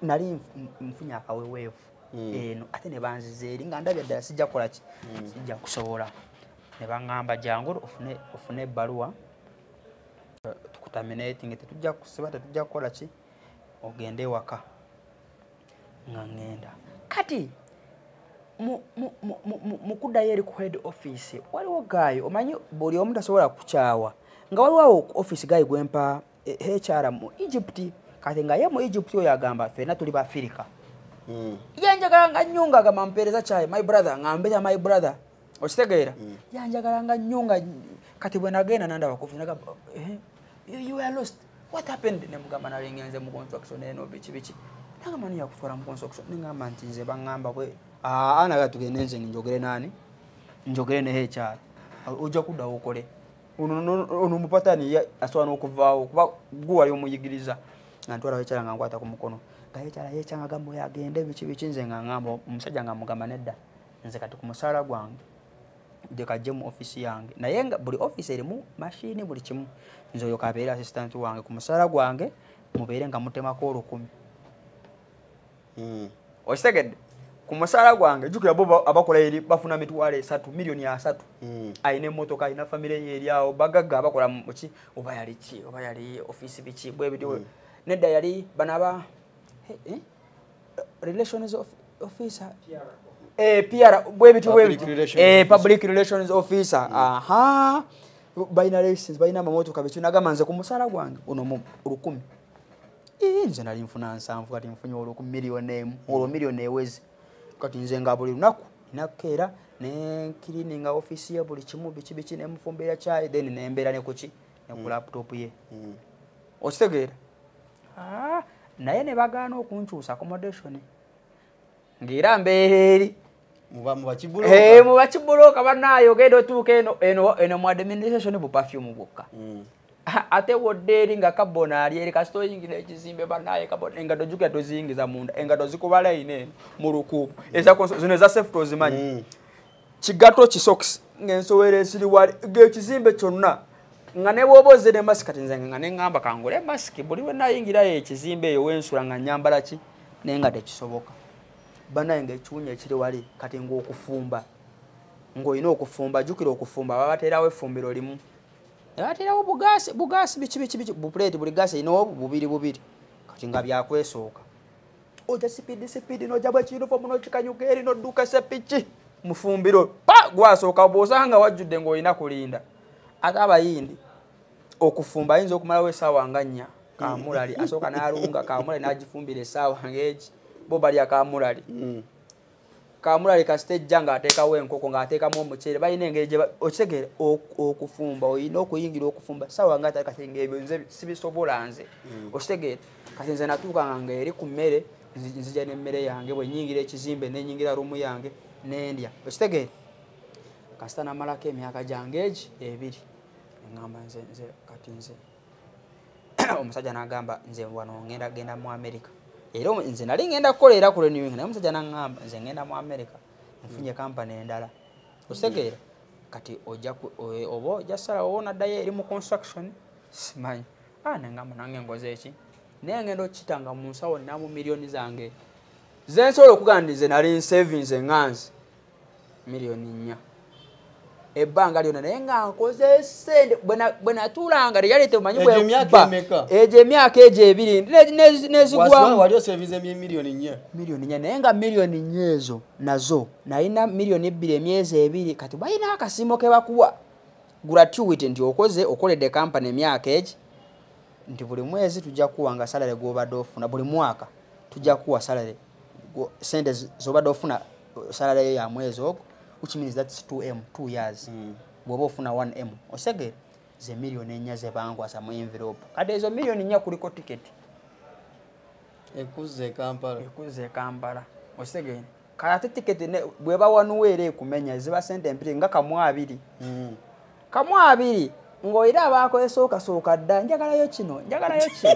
Nali nfunye akaweweevu eno ate ne banziza eri nga ndabya ddala sijja kukola ki? Sijja kusobola. Ne baŋŋamba jangu ofune ebbaluwa tukutaminating tetujja kusiba tetujja kukola ki ogende ewaka. Nga ŋŋenda. Kati mu kuddayo eri ku head office waliwo guy omanyi buli omu tasobola kukyawa nga waliwo awo ku office guy gwempa HR mu Egypt kati nga ye mu Egypt oyo agamba ffenna tuli Bafirika. Yanjagalanga nnyo ng'agamba mpeereza kyayi my brother nga mbeera my brother okitegeera. Yanjagalanga nnyo nga kati bwe nagenda nandaba ku office nagamba you were lost, what happened? Ne mugamba nali ngenze mu construction eno biki biki. Nagamba ni yakutwala mu construction ne ngamba nti nze baŋŋamba bwe naga tugende nze njogere nani? Njogere ne HR. Ojja kuddawo okole. Ono mupatani asobola n'okuvaawo kuba gwe wali omuyigiriza. Nga ntwala HR nga nkwata ku mukono. Nga HR yekyanga agamba oyo agende biki biki nze nga ŋŋamba omusajja nga mugamba nedda. Nze kati ku musaala gwange leka ajje mu office yange. Naye nga buli office erimu mashini buli kimu. Nze oyo kabeere assistant wange ku musaala gwange mubeere nga mutemako 1000. Okitegedde? Ku musaala gwange jjukira bo abakola eri bafuna 300,000 millioni 3. Ayina emmotoka ayina famire ye eri awo bagagga abakola mu ki oba yali ki oba yali office biki bwe bityo. Nedda yali banaba relations officer PR bwe bityo bwe bityo public relations officer. Aha balina license balina amamotoka biki nagamba nze ku musaala gwange ono mu 1000 Nze nali nfuna 7 kati nfunye olwo ku miliyoni 1, olwo miliyoni ewezi. Kati nze nga buli lunaku nakeera ne cleaning office ye buli kimu biki biki ne mufumbira chai, then nembeera ne kuki ne ku laptop ye. Okitegeera? Naye ne bagaana okunkyusa accommodation ng'era mbeera eri muba kibuloka bannaayo ogenda otuuka eno mu administration bu perfume bwokka. Ate wodde eri nga kabona ali eri kasita oyingira ekizimbe bannaaye kabona engatto jjukira toziyingiza munda, engatto zikuba layini eno mu lukuubo zino eza safety ozimanyi, kigatto kisokisi ng'ensowera esiri wali ng'ekizimbe kyonna nga ne bw'oba ozze ne masiki. Kati nze nga ne ŋŋamba kangule masiki buli lwe nayingirayo ekizimbe eyo wensula nga nnyambala ki, naye nga tekisoboka. Bannaaye ng'ekiwunya ekiri wali. Kati ng'okufumba ng'olina okufumba, jjukira okufumba babateerawo effumbiro limu, babateerawo bugaasi biki biki biki bupuleeti, buli gaasi erina bubiri bubiri. Kati nga byakwesooka ojja sipiidi sipiidi n'ojja bwe kiyunifomu n'okikanyuka eri n'odduka esepiki mufumbiro pa gwasooka bw'osanga wajjudde ng'olina kulinda. Ate abayindi okufumba ayinza okumalawo essaawa nga 4 kamulali asooka n'alunga kamulali n'agifumbira essaawa ng'egi, bo balya kamulali. Kamulali kasita ejja ng'ateekawo enkoko ng'ateekamu omuceere, balina engeri gye okitegeera okufumba olina okuyingira okufumba ssaawa nga kati ng'ebyo nze sibisobola nze. Okitegeera? Kati nze natuukanga ng'eri ku mmere, nzija n'emmere yange bwe nnyingira ekizimbe ne nnyingira ruumu yange n'endya. Okitegeera? Kasita namalako emyaka gyange egi 2 neŋŋamba nze kati nze omusajja n'agamba nze wano ngenda genda mu America. Era nze nali ngenda kukola era ku renewing, naye omusajja n'aŋŋamba nze ngenda mu America nfunye kampani endala. Okitegeera? Kati ojja oba ojja ssalawo onaddayo eri mu construction simanyi. Neŋŋamba nange ngoze eki, naye ngenda okukitanga mu nsawo ninamu miliyoni zange ze nsobola okugamba nti nze nali nsavinze ŋŋanzi miliyoni 4 ebbanga lyonna, naye nga nkoze ssente bwe natuulanga reality omanyi bwe egyo emyaka egyo 2 nezigwamu wali osavinze miliyoni 4, miliyoni 4, naye nga miliyoni 4 ezo nazo nalina miliyoni 2 emyezi 2. Kati balina akasiimo ke bakuwa gratuity nti okoze okoledde kampani emyaka egi nti buli mwezi tujja kuwanga salary gw'obadde ofuna, buli mwaka tujja kuwa salary sente z'obadde ofuna salary ya mwezi ogwo, which means that's 2M 2 years. Bw'oba ofuna 1M osegere ze miliyoni 4 ze bankwasa mu envelope. Kati ezo miliyoni 4 kuliko tiketi ekuzza e Kampala, ekuzza e Kampala. Osegere kale ate tiketi bw'eba wanuweera ekumenya ziba sente empiri nga 2.2 2.2 ng'oyira abakwesooka dda njagalayo kino njagalayo kino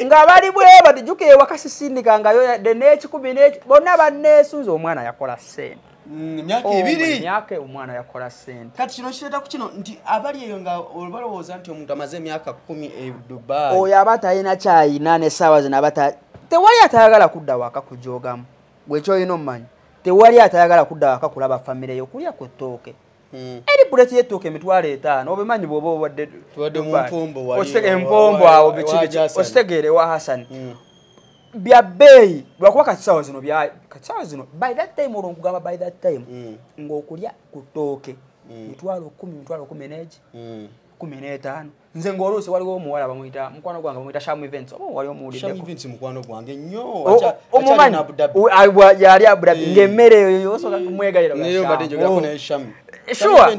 nga bali bwe bati jjukira ewaka sisindikangayo yadde n'ekikumi n'eki bonna banneesunze. Omwana yakola ssente emyaka 2, emyaka omwana yakola ssente. Kati kino kireeta ku kino nti abali eyo nga balowooza nti omuntu amaze emyaka 10 e Dubai oyo aba talina kyayina n'essaawa zino aba tewali atayagala kudda waka kujoogamu. Gwe ky'olina omumanyi tewali atayagala kudda waka kulaba famire yo kulya ku ttooke. Eri buleti y'ettooke 5,000 obimanyi bw'oba obadde mu mpombo wali empombo awo biki biki okitegeere wa Hassan bya bbeeyi lwakuba kati ssaawa zino kati ssaawa zino by that time olwo nkugamba by that time ng'okulya ku ttooke 10,000 10,000 15. Nze ng'oluusi waliwo omuwala bamuyita mukwano gwange bamuyita Sham Events, oba wali omuwuliddeko? Sham Events mukwano gwange nnyo, omumanyi yali Abu Dhabi ng'emmere eyo osooka kumwegayira. Naye mbadde njogerako naye Sham. Sure,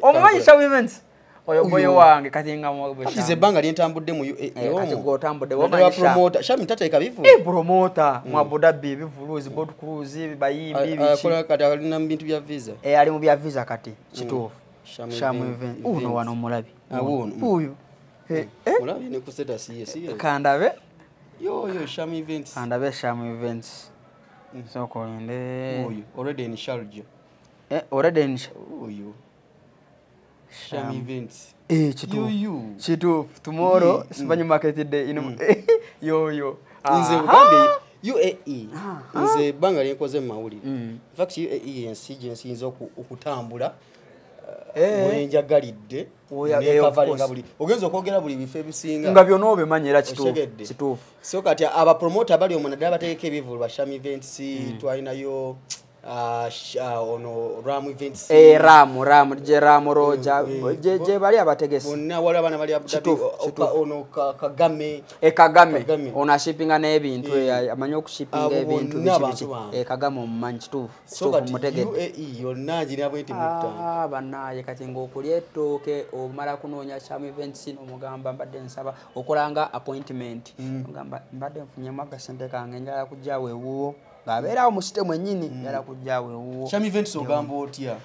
omumanyi Sham Events oyo boyo wange kati nga kati ebbanga lyentambudde mu UAE kati gw'otambudde omanyi Sham. Sham tateeka bivvulu. Promoter mu Abu Dhabi ebivvulu zi boat cruise bayimbi biki. Akola kati alina mu bintu bya visa. Ali mu bya visa kati kituufu. Sham Events uno wano mulabi. Uyu. Mulabi ne ku status ye si. Kandabe. Yo Sham Events. Kandabe Sham Events. Soko ende. Uyu already in Sharjah. Already in uyu. Sham Events. Kituufu. Kituufu. Tomorrow simanyi market day ino. Yo. Nze ugambe UAE. Nze ebbanga lyenkoze mu mawulire. In fact UAE ensi gye nsinze okutambula mwenjagalidde nekavalinga buli ogenza okwogera buli bifo ebisinga nga byonna obimanyi era kituufu. So kati abapromota bali omwo naddala bategeka ebivvulu ba Sham Events, twalinayo Ono Ram Events. Ram je Ram Roja je bali abategesi. Bonna wali abana bali Abu Dhabi ono Kagame. Kagame. Ono ashipinga n'ebintu amanyi okushipinga ebintu biki. Kagame omumanyi kituufu. So kati UAE yonna girina bwenti mukutano. Bannaye kati ng'okulya ettooke omala kunoonya Sham Events n'omugamba mbadde nsaba okolanga appointment. Ogamba mbadde nfunyemu akasente kange njagala kujja ewuwo. Ng'abeerawo mu site mwennyini njagala kujja ewuwo. Sham Events ogamba otya?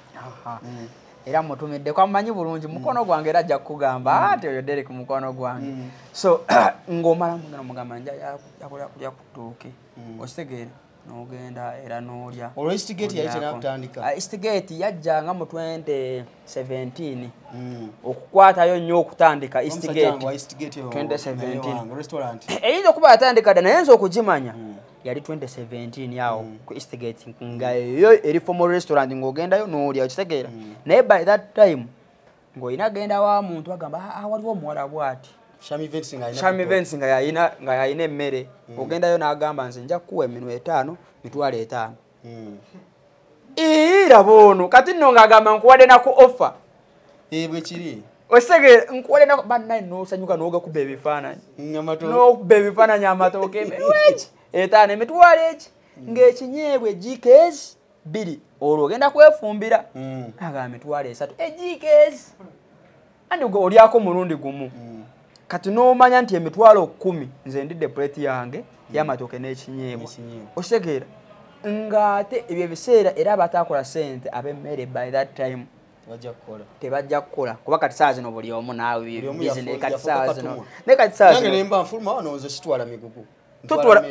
Era mutumiddeko amumanyi bulungi mukono gwange era ajja kukugamba ati oyo Derek mukono gwange. So ng'omala mugenda omugamba njagala kulya ku ttooke. Okitegeera? N'ogenda era n'olya. Olwo Eastgate yali tennatandika? Eastgate yajja nga mu 2017. Okukwatayo nnyo okutandika Eastgate. 2017. Restaurant. Eyinza okuba yatandika dda naye nze okugimanya. Yali 2017 awo ku Eastgate nga eyo eri formal restaurant ng'ogendayo n'olya okitegeera. Naye by that time ng'olina genda wa muntu agamba waliwo omuwala bw'ati. Sham Events nga Sham Events nga yalina emmere. Ogendayo n'agamba nze nja kukuwa eminwe 5 mitwalo 5. Raba ono kati nno ng'agamba nkuwadde na ku offer. Bwe kiri. Okitegeera nkuwadde na bannaye n'osanyuka n'ogakuba ebifaananyi. N'okuba ebifaananyi amatooke eminwe eki 5 emitwalo eki ng'ekinyeebwa ejiikeezi 2 olwo ogenda kwefumbira. Agamba mitwalo 3 ejiikeezi. Andi gwe olyako mulundi gumu. Kati n'omanya nti emitwalo 10 nze ndidde plate yange y'amatooke n'ekinyeebwa. Okitegeera ng'ate ebyo ebiseera era abataakola ssente ab'emmere by that time tebajja kukola kuba kati saawa zino buli omu naawe business kati saawa zino. Naye kati saawa zino nange ne mba nfuluma wano nze sitwala migugu.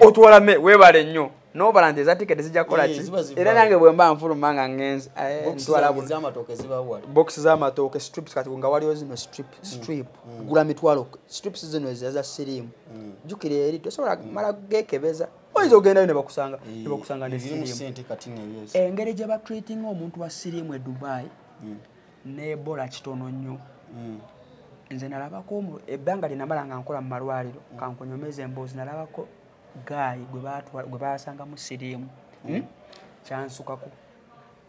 Otwala me weebale nnyo n'obala nti eza tiketi zijja kukola ki era nange bwe mba nfuluma nga ngenze ntwala box z'amatooke strips kati nga waliwo zino strip gula mitwalo strips zino eza siriimu jjukira eri tosobola mala geekebeza oyinza ogendayo ne bakusanga ne siriimu. Engeri gye batreatinga omuntu wa siriimu e Dubai ne Ebola kitono nnyo. Nze nalabako ebbanga lye namala nga nkola mu malwaliro kankunyomeza emboozi nalabako gaayi gwe basangamu siriimu kyansukako.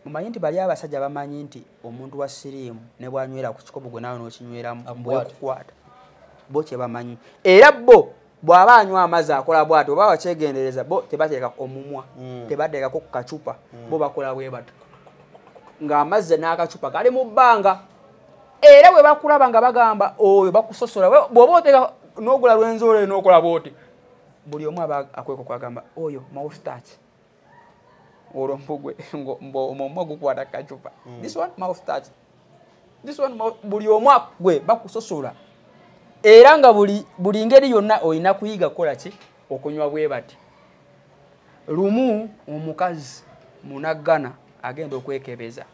Mumanyi nti bali abasajja bamanyi nti omuntu wa siriimu ne bw'anywera ku kikopo gwe naawe n'okinyweramu bwekukwata. Bo kye bamanyi. Era bo bw'aba anywa amazzi akola bw'ati oba wakyegendereza bo tebateeka omumwa tebateekako ku kacupa bo bakola bwe bati ng'amazzi n'akacupa kali mu bbanga. Era bwe bakulaba nga bagamba oyo bakusosola bw'oba oteeka n'ogula Rwenzori n'okola bw'oti buli omu aba akweko kwagamba oyo mouth touch olwo mpugwe omumwa gukwata kacupa. This one mouth touch, this one buli omu gwe bakusosola. Era nga buli ngeri yonna olina kuyiga kukola ki okunywa bwe bati. Lumu omukazi munaggana agenda okwekebeza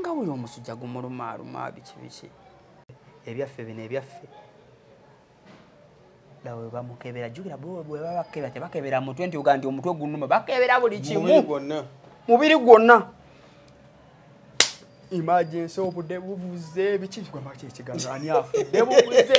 nga wuyo omusujja gumulumaaluma biki biki ebyaffe bino ebyaffe lawe bamukebera jjukira bwe baba bakebera tebakebera mutwe nti oga nti omutwe gunnuma bakebera buli kimu mubiri gwonna. Emergency obudde buvuze biki kugamba ki ekigambo ani afudde buvuze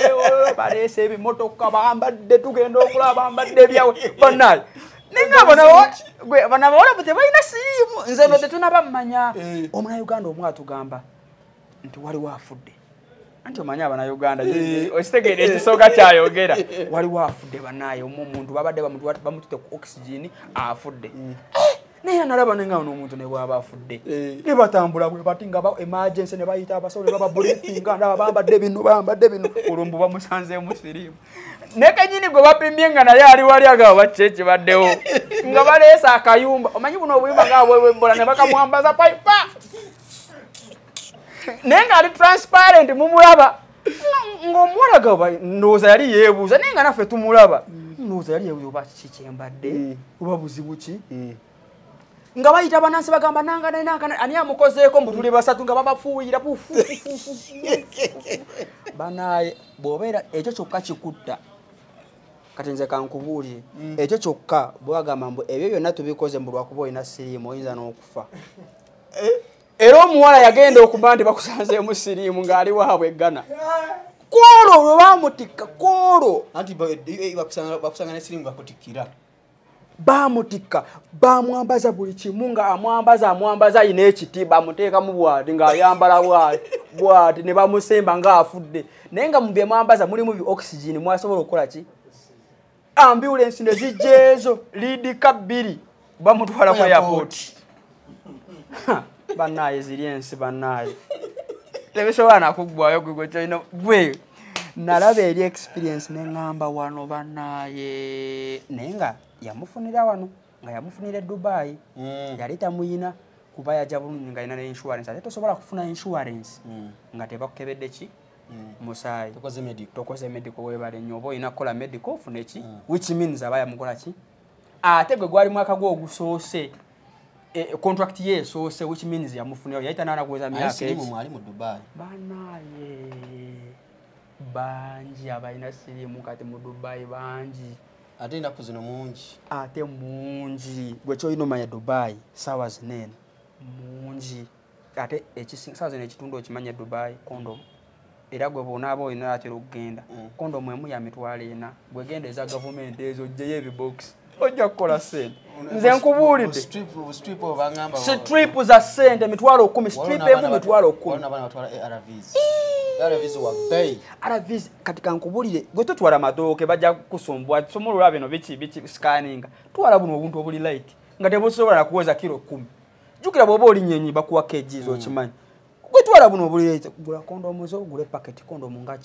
baleese ebimotoka bambadde tugenda okulaba bambadde ebyawe bannaye. Ninga bano abawala tebalina siriimu nze no tetunaba mmanya. Omunnayuganda omu atugamba nti waliwo afudde. Anti omanyi abannayuganda okitegeera ekisooka kyayogera waliwo afudde bannaye omuntu babadde bamututte ku oxygen afudde. Naye nalaba nenga ono omuntu ne bw'aba afudde ne batambula bwe bati nga emergency ne bayita abasawo ne bababriefinga ndaba bambadde bino olwo mbu bamusanzeemu siriimu. Ne kennyini gwe bapimye nga naye ali wali agaba baki ekibaddewo nga baleese akayumba omanyi buno obuyumba nga bwebwebola ne bakamwambaza payipa naye ng'ali transparent mumulaba ng'omuwala gaba ndowooza yali yeebuuza naye nga naffe tumulaba ndowooza yali yeebuuza oba kiki kyembadde oba buzibu ki nga bayita bannansi bagamba nanga ani amukozeeko mbu tuli basatu nga babafuuyira banaye bw'obeera ekyo kyokka kikutta. Kati nze kankubuulire ekyo kyokka bw'agamba mbu ebyo byonna tubikoze mbu lwakuba olina siriimu oyinza n'okufa. Era omuwala yagenda okuba nti bakusanzeemu siriimu ng'ali waabwe e Ghana. Kwolwo lwe baamutikka kwolwo anti bakusanga ne siriimu bakutikkira. Bamutikka, bamwambaza buli kimu, nga amwambaza ayina ekitiibwa, amuteekamu bwati ng'ayambala bwati ne bamusemba ng'afudde. Naye nga mu bye mwambaza mulimu bi oxygen mwasobola okukola ki? Ambulance ne zijja ezo liidika 2 bamutwala ku airport. Bannaaye ziri ensi bannaaye. Tebisobola nakuggwayo gwe kyolina gwe. Nalaba eri experience ne ŋŋamba wano bannaaye. Naye nga yamufunira wano, nga yamufunira e Dubai. Yali tamuyina kuba yajja bulungi nga alina ne insurance. Ate tosobola kufuna insurance nga tebakukebedde ki? Musaayi. Tokoze medical. Tokoze medical, weebale nnyo. Oba olina kukola medical ofune ki? Which means aba yamukola ki? Ate gwe gwali mwaka gwe ogusoose, contract ye esoose, which means yamufunira. Yali tannaana kuweza myaka Siriimu eki. mwali mu Dubai. Bannaaye bangi abalina siriimu kati mu Dubai bangi. Ate ennaku zino mungi. Ate mungi. Gwe ky'olina omanya Dubai ssaawa zino eno mungi. Ate ssaawa zino ekitundu okimanya Dubai condom. Era gwe bw'onaaba olina atera okugenda, kondomu emu ya 400,000. Gwe genda eza gavumenti ezo oggyeyo ebibokisi. Ojja kukola ssente. Nze nkubuulidde. Strip oba ngamba Strip za ssente 10,000, strip emu 10,000. Waliwo n'abaana batwala ARVs. ARVs wa bbeeyi. ARVs kati kankubuulire, gwe totwala matooke bajja kukusumbwa. Sumulula bino biki scanning. Twala buno obuntu obuli light nga tebusobola kuweza kilo 10. Jjukira bw'oba oli nnyenyi bakuwa kgs okimanyi. Gwe twala buno obuli light, gula kondomu zo, gule packet kondomu nga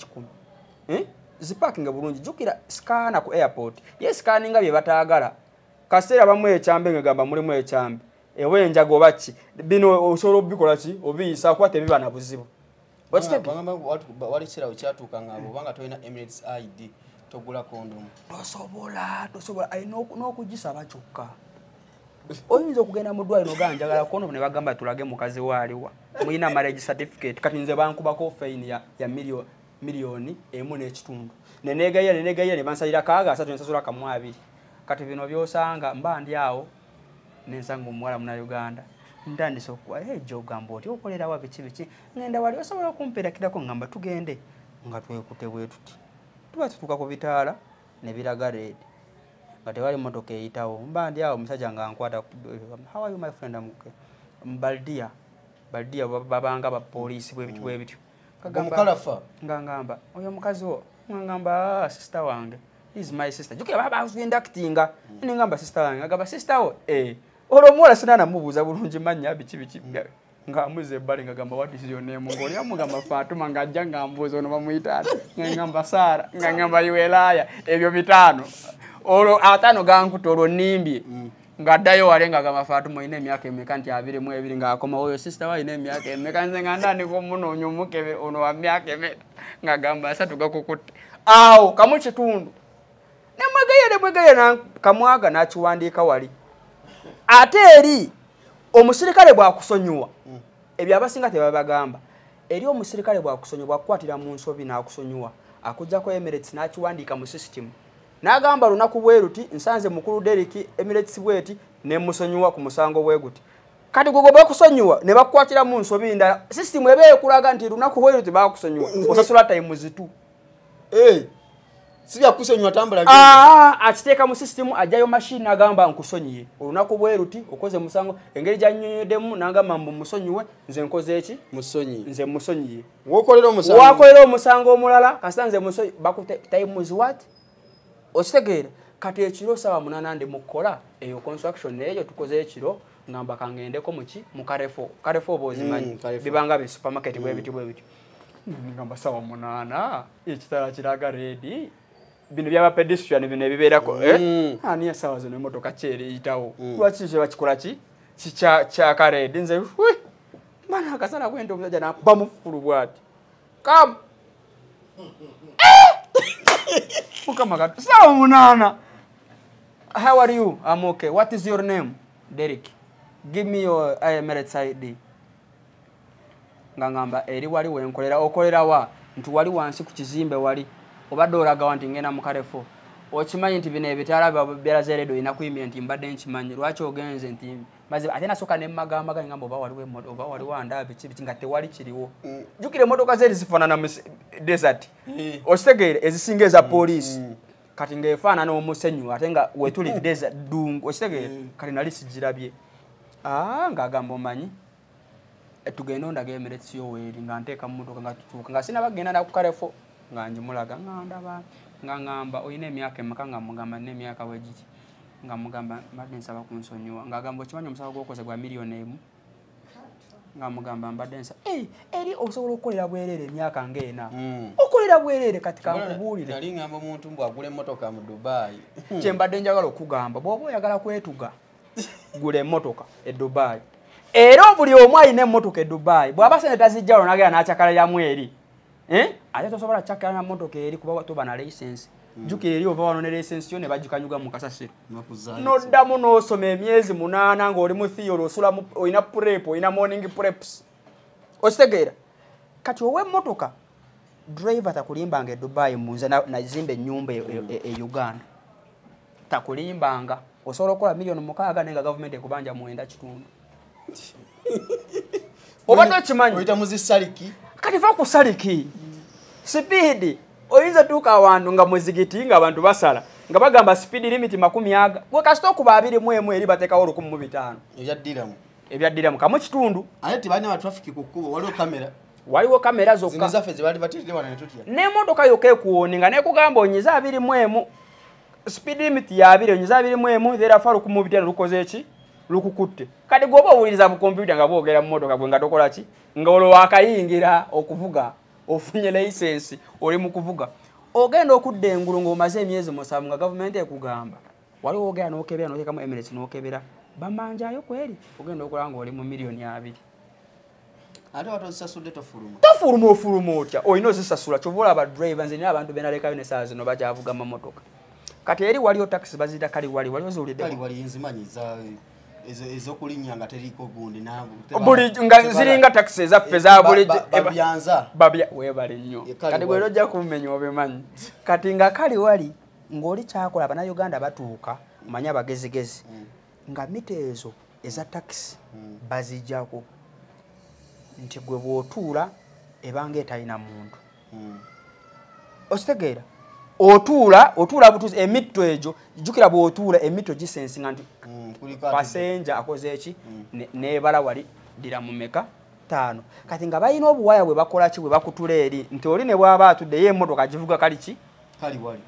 100. Zipakinga bulungi. Jjukira scanner ku airport. Ye scanninga bye bataagala. Kaseera bamu ekyambe ng'egamba mulimu ekyambe. Ewe enjaga oba ki? Bino osobola obikola ki? Obiyisa kuba tebiba na buzibu. Bagamba wali ekiseera we kyatuuka nga bw'oba nga tolina Emirates ID togula kondomu. Tosobola, tosobola. Ayi, n'okugisaba kyokka. Oyinza okugenda mu ddwaliro n'ogamba njagala kondomu ne bagamba tulage mukazi wo aliwa. Mulina marriage certificate. Kati nze bankubako fine ya 1.5 million. Ne neegayira, ne neegayira ne bansalira 63 ne nsasula 2. Kati bino by'osanga mba ndi awo ne nsanga omuwala Munnayuganda. Ntandise okuwa, hey, Joe, ogamba otya okolera wa biki biki? Ngenda wali osobola okumperekirako ngamba tugende. Nga twekute bwe tuti. Tuba tutuuka ku bitaala ne biraga red. Nga tewali mmotoka eyitawo. Mba ndi awo omusajja nga ankwata, how are you my friend? I'm okay. Baldia. Baldia babanga ba poliisi bwe bityo bwe bityo. Omukalafa. Nga ngamba, oyo omukazi wo. Nga ngamba, sister wange. He is my sister. Jjukira baba inductinga. Ne ngamba sister wange. Ngamba sister wo. Olwo omuwala sinna namubuuza bulungi mannya biki biki. Nga amuza ebbali nga gamba what is your name? Ng'oli amugamba Fatuma ng'ajja ng'ambuuza ono bamuyita ati. Nga ngamba Sarah. Nga ngamba you a liar. Ebyo 5. Olwo 5 gankuta olwo nnimbye. Ng'addayo wale ng'agamba Fatuma olina emyaka emeka nti 22 ng'akomawo oyo sister we alina emyaka emeka nze nga ntandika omunoonya omukebe ono wa myaka emeka ng'agamba 3 gakukutte. Awo 1.5. Nemwegayira nemwegayira kamwaga n'akiwandiika wali. Ate eri omusirikale bw'akusonyiwa, ebyo abasinga tebabagamba. Eri omusirikale bw'akusonyiwa, bw'akukwatira mu nsobi n'akusonyiwa, akuggyako Emirates n'akiwandiika mu system. N'agamba lunaku bwe luti nsanze mukulu Derrick Emirates bw'eti ne musonyiwa ku musango bwe guti. Kati gwe bakusonyiwa ne bakukwatira mu nsobi ndala, system eba ekulaga nti lunaku bwe luti bakusonyiwa, osasula times 2. Si bya kusonyiwa tambula. Akiteeka mu system ajjayo machine agamba nkusonyiye. Olunaku bwe luti okoze musango engeri gy'annyonnyoddemu n'agamba mbu musonyiwe nze nkoze eki? Musonyiye. Nze musonyiye. W'okolera omusango. W'akolera omusango omulala kasita nze musonyiye bakute times what? Okitegeera? Kati ekiro ssaawa 8 ndi mu kukola eyo construction eyo tukoze ekiro ngamba kangendeko mu ki? Mu Carrefour. Carrefour oba ozimanyi? Carrefour. Bibanga bi supermarket bwe bityo bwe bityo. Ngamba ssaawa 8 ekitala kiraga ready. Bino byaba pedestrian bino ebibeerako, Ani essaawa zino emmotoka kyeri eyitawo. Lwaki kye bakikola ki? Kyaka red. Nze, wi! Mana akasana kwenda omusajja n'akuba mufulu bw'ati. Come! Mukama katonda. Ssaawa 8. How are you? I'm okay. What is your name? Derrick. Give me your Emirates ID. Nga ngamba eri wali wenkolera okolera wa nti wali wansi ku kizimbe wali obadde olaga nti ngenda mu Carrefour. Okimanyi nti bino ebitaala byalaze leero olina kuyimira nti mbadde nkimanyi lwaki ogenze nti mazima ate nasooka ne mmagamaga ne ngamba oba waliwo emmotoka oba waliwo andaba biki biki nga tewali kiriwo. Jjukira emmotoka zeeri zifaanana mu desert. Okitegeera ezisinga eza poliisi. Kati ng'efaanana omusenyu ate nga wetuli desert ddungu, okitegeera? Kati nali sigirabye. Ng'agamba omanyi tugende ondaga Emirates yo weeri, nga nteeka mu mmotoka nga tutuuka nga sinabagenda na ku Carrefour, nga ngimulaga nga ndaba, nga ngamba olina emyaka emeka, nga mugamba nina emyaka bwe giti, nga mugamba mbadde nsaba kunsonyiwa, ng'agamba okimanyi omusango gw'okoze gwa 1 million, nga mugamba mbadde nsa eri osobola okukolera bwereere emyaka ng'ena, okolera bwereere. Kati kankubuulire, nali ngamba omuntu mbu agula emmotoka mu Dubai. Kye mbadde njagala okugamba, bw'oba oyagala kwetuga, gula emmotoka e Dubai. Era buli omu alina emmotoka e Dubai, bw'aba sente tazijja olwo nagenda n'acakalaliramu eri. Ate tosobola kucakala na mmotoka eri kuba toba na license. Jjukira eri ova wano ne license yo ne bagikanyuga mu kasasiro, noddamu n'osoma emyezi 8 ng'oli mu theory, osula olina prep, olina morning preps, okitegeera? Kati ow'emmotoka driver takulimbanga e Dubai. Munze nazimba ennyumba e Uganda, takulimbanga. Osobola okukola 6 million naye nga gavumenti ekubanja 9.5. Obadde okimanyi? Oyita muzisaliki. Kati va ku saliki speed, oyinza tuuka awantu nga muzigiti nga abantu basala nga bagamba speed limit 20, gwe kasita okuba 21 eri bateekawo 1500. Ebyaddiramu. Ebyaddiramu 1.5. Ate tebalina batrafiki ku kkubo, waliwo kamera. Waliwo kamera zino zokka. Zaffe zebaali bateredde wano ne tutya. N'emmotoka yokka ekuwoni nga nekugamba onyiza 21, speed limit ya 20, onyiza 21, therefore 1500 lukoze eki? Lukukutte. Kati gwoba owuliriza bu kompyuta nga bwogera mu mmotoka, gwe nga tokola ki? Nga olwo wakayingira okuvuga, ofunye license, oli mu kuvuga, ogenda okudda engulu ng'omaze emyezi 7 nga gavumenti ekugamba waliwo ogenda n'okebera n'oteekamu Emirates n'okebera bamanjayo kweri, ogenda okulaba ng'oli mu 20 million. Ate watozisasudde tofuluma. Tofuluma, ofuluma otya? Olina ozisasula. Kyova olaba driver, nze nina abantu benalekayo ne saa zino bakyavuga mamotoka. Kati eri waliyo taxi baziyita kali wali, wali oziwulidde? Kali wali nzimanyi ez'okulinnya nga teriko gundi. Buli nga ziringa taxi ezaffe za bulijjo. Babyanza. Babya, weebale nnyo. Ye kali Kati gwe wali. ojja kumenya obimanyi. Kati nga kali wali ng'oli kyakola, Abannayuganda batuuka manye abagezigezi nga mita ezo eza takisi bazijjako nti gwe bw'otuula ebanga etalina muntu. Okitegeera? Otuula, otuula butuuzi, emitto egyo, jjukira bw'otuula emitto gisensinga nti Kuliko ate- passenger akoze eki, nebala wali ddira mu meka 5. Kati nga balina obuwaya bwe bakola ki, bwe bakutula eri nti oli ne bw'aba atudde ye emmotoka givuga kali ki? Kali wali.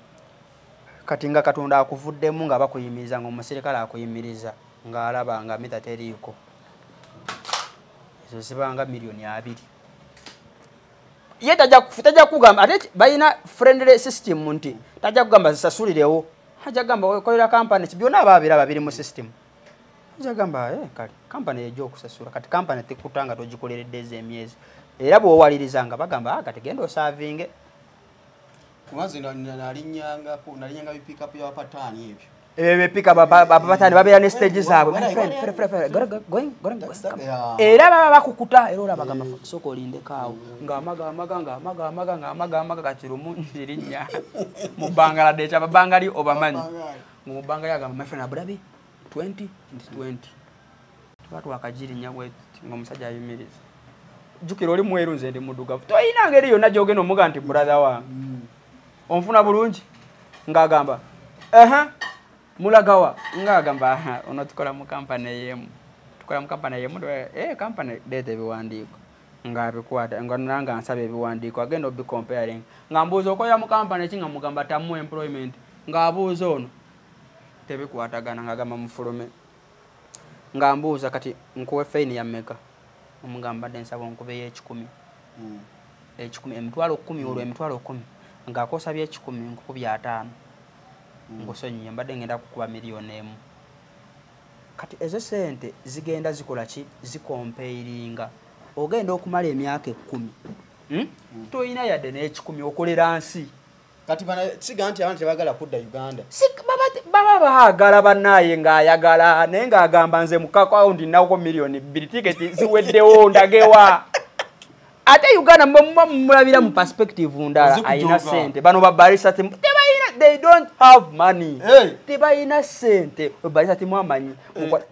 Kati nga Katonda akuvuddemu nga bakuyimiriza, nga omusirikale akuyimiriza ng'alaba nga mita teriiko, ezo zibanga 20 million. Ye tajja kugamba ate balina friendly system nti tajja kugamba zisasulirewo, ajja kugamba okolera kampani ki, byonna aba abiraba biri mu system. Ajja kugamba, kale kampani ejja okusasula. Kati kampani tekuta nga togikoleredde ezo emyezi, era bw'owaliriza nga bagamba, "Ah, kati genda oservinge." Kuba nze nalinnyanga bipikapu by'abapataani ebyo. Ebyo bepika ababatani babeera ne stage zaabwe. Wala- My friend, wala- fere, fere, fere, go, go, going, going, going, come. Yeah. Era baba bakukuta, era olaba gamba sooka olindeko awo ng'amaga amaga ng'amaga amaga ng'amaga amaga. Kati lumu nzirinnya mu Bangladesh, Ababangali obamanyi, mu Bangali agamba, "My friend, Abu Dhabi 20 nti 20." Tuba twakagirinnya bwe tuti ng'omusajja ayimiriza. Jjukira oli mweru, nze ndi muddugavu, toyina ngeri yonna gy'ogenda omuga nti brother wange onfuna bulungi. Ng'agamba ehe, mulagawa? Ng'agamba, "Aha, ono tukola mu kampani ey'emu, tukola mu kampani ey'emu." Kampani leeta ebiwandiiko, ng'abikwata nga nanga nsaba ebiwandiiko, agenda obicomparing, nga mbuuza okolera mu kampani ki, nga mugamba Tamu Employment, ng'abuuza ono tebikwatagana, ng'agamba mufulume, nga mbuuza kati nkuwe fine ya mmeka? Omugamba mbadde nsaba onkubeyo 100. 100, 100,000, olwo 100,000, ng'akosabye 100, nkukubye 50, ngusonyiye, mbadde ngenda kukuba 1 million. Kati ezo sente zigenda zikola ki? Zikompeiringa, ogenda okumala emyaka 10, Toyina yadde n'ekikumi, okolera nsi. Kati bana siga nti abantu tebagala kudda Uganda. Baba baagala bannaaye, ng'ayagala naye ng'agamba nze mukakawundi nnako 2 million, tiketi ziweddewo, ndagewa? Ate Uganda muba mumulabira mu perspective ndala. Ozikujoga. Ayina sente, bano babarisa tebalina, they don't have money. Hey. Tebalina sente, barisa timwamanyi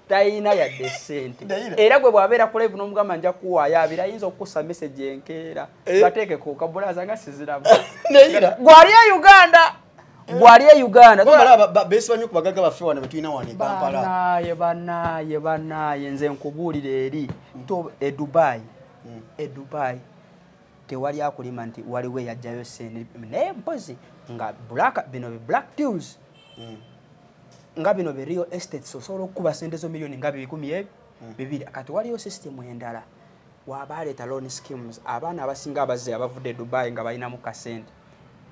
talina yadde sente. Ndayira. Era gwe bw'abeera ku live n'omugamba nja kuwaayo 20, ayinza okukusa message enkeera. Eh. Bateeke ku kabulaza nga siziraba. Ndayira. Gwali e Uganda Gwali e Uganda besiba nnyo ku bagagga baffe wano betulina wano e Kampala. Banaye banaye banaye, nze nkubuulira eri e Dubai, e Dubai tewali akulima nti waliwo eyajjayo sente, naye mpozi nga black, bino bi black deals, nga bino bi real estates, osobola okukuba sente zo miliyoni nga 200. Kati waliyo system endala wabaleeta loan schemes. Abaana abasinga abazze abavudde e Dubai nga balinamu kasente,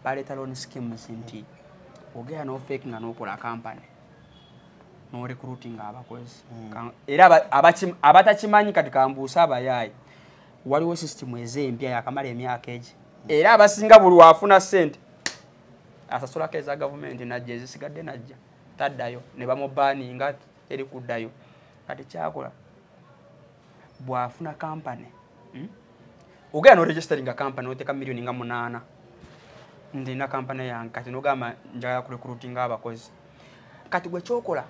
baleeta loan schemes nti ogenda n'ofake nga n'okola company n'orecruiting abakozi. Era abatakimanyi kati kambuusa abayaayi, waliwo system ez'empya yakamala emyaka egi, era abasinga buli wafuna sente asasulako eza gavumenti najja, ezisigadde najja taddayo ne bamubaninga eri kuddayo. Kati kyakola bw'afuna kampany, ogenda n'oregisteringa kampany oteeka miliyoni nga 8, ndina kampany yange, kati nogamba njagala kurecruitinga abakozi. Kati gwe kyokola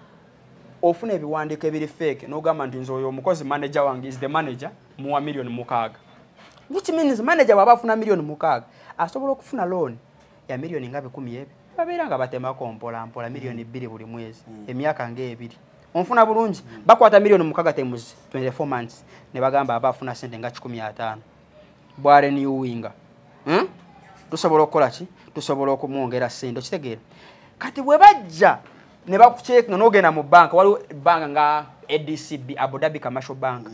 ofuna ebiwandiiko ebiri fake n'ogamba nti nze oyo omukozi manager wange is the manager, muwa miliyoni 6, which means manager bw'aba afuna miliyoni 6 asobola okufuna loan ya miliyoni nga 100, babeera nga batemako mpola mpola miliyoni 2 buli mwezi emyaka ng'ebiri. Onfuna bulungi? Bakwata miliyoni 6 times 24 months ne bagamba aba afuna sente nga 150 bwarenewinga, tusobola okukola ki? Tusobola okumwongera sente. Okitegeera? Kati bwe bajja ne bakucheck n'ogenda mu banka, waliwo banka nga ADCB, Abu Dhabi Commercial Bank,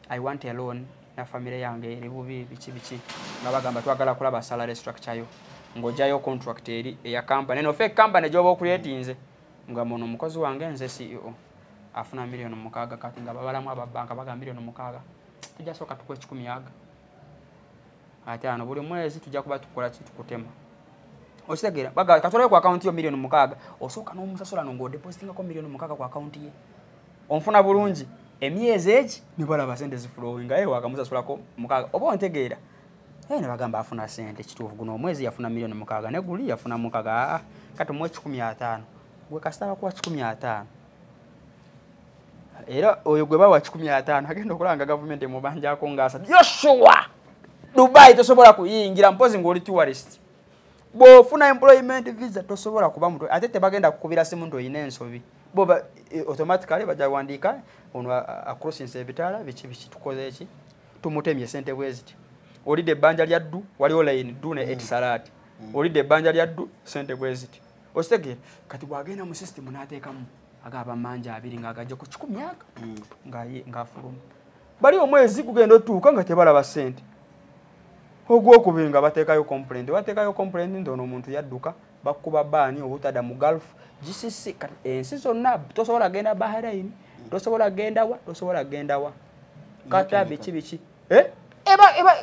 I want a loan na family yange eri bubi biki biki, nga bagamba twagala kulaba salary structure yo, ng'ojjayo contract eri eya company no fake company gy'oba ocreatinze, nga muno omukozi wange nze CEO afuna miliyoni 6. Kati nga babalamu ababanka bagamba miliyoni 6 tujja sooka tukuwe 100 aga 50 buli mwezi, tujja kuba tukola ki? Tukutema. Okitegeera? Bagamba katwalayo ku akawunti yo miliyoni 6, osooka n'omusasula no ng'odepositingako miliyoni 6 ku akawunti ye. Onfuna bulungi? Emyezi egi ne balaba sente ziflowinga, ye wakamusasulako 6, oba ontegeera? Ne bagamba afuna sente kituufu, guno omwezi yafuna miliyoni 6 ne guli yafuna 6, kati muwe 150. Gwe kasita bakuwa 150, era oyo gwe bawa 150 agenda okulaba nga gavumenti emubanjako ng'asatu. Yoshua, Dubai tosobola kuyingira mpozi ng'oli tourist. Bw'ofuna employment visa tosobola kuba mutu, ate tebagenda kukubira simu nti oyina ensobi, bo automatically bajja wandiika ono acrossinga ebitaala biki biki, tukoze eki, tumutemye sente bwe ziti, olidde ebbanja lya ddu, waliwo line ddu ne Etisalat, olidde ebbanja lya ddu sente bwe ziti. Okitegeera? Kati bw'agenda mu system n'ateekamu agaba manja 2 ng'agajja ku 100 aga ng'afuluma, bali omwezi gugenda otuuka nga tebalaba sente. Ogwokubiri nga bateekayo complaint, bateekayo complaint nti ono omuntu yadduka, bakuba baani obutadda mu Gulf GCC. Kati ensi zonna tosobola genda Bahrain, tosobola genda wa, tosobola genda wa, kata biki biki, eba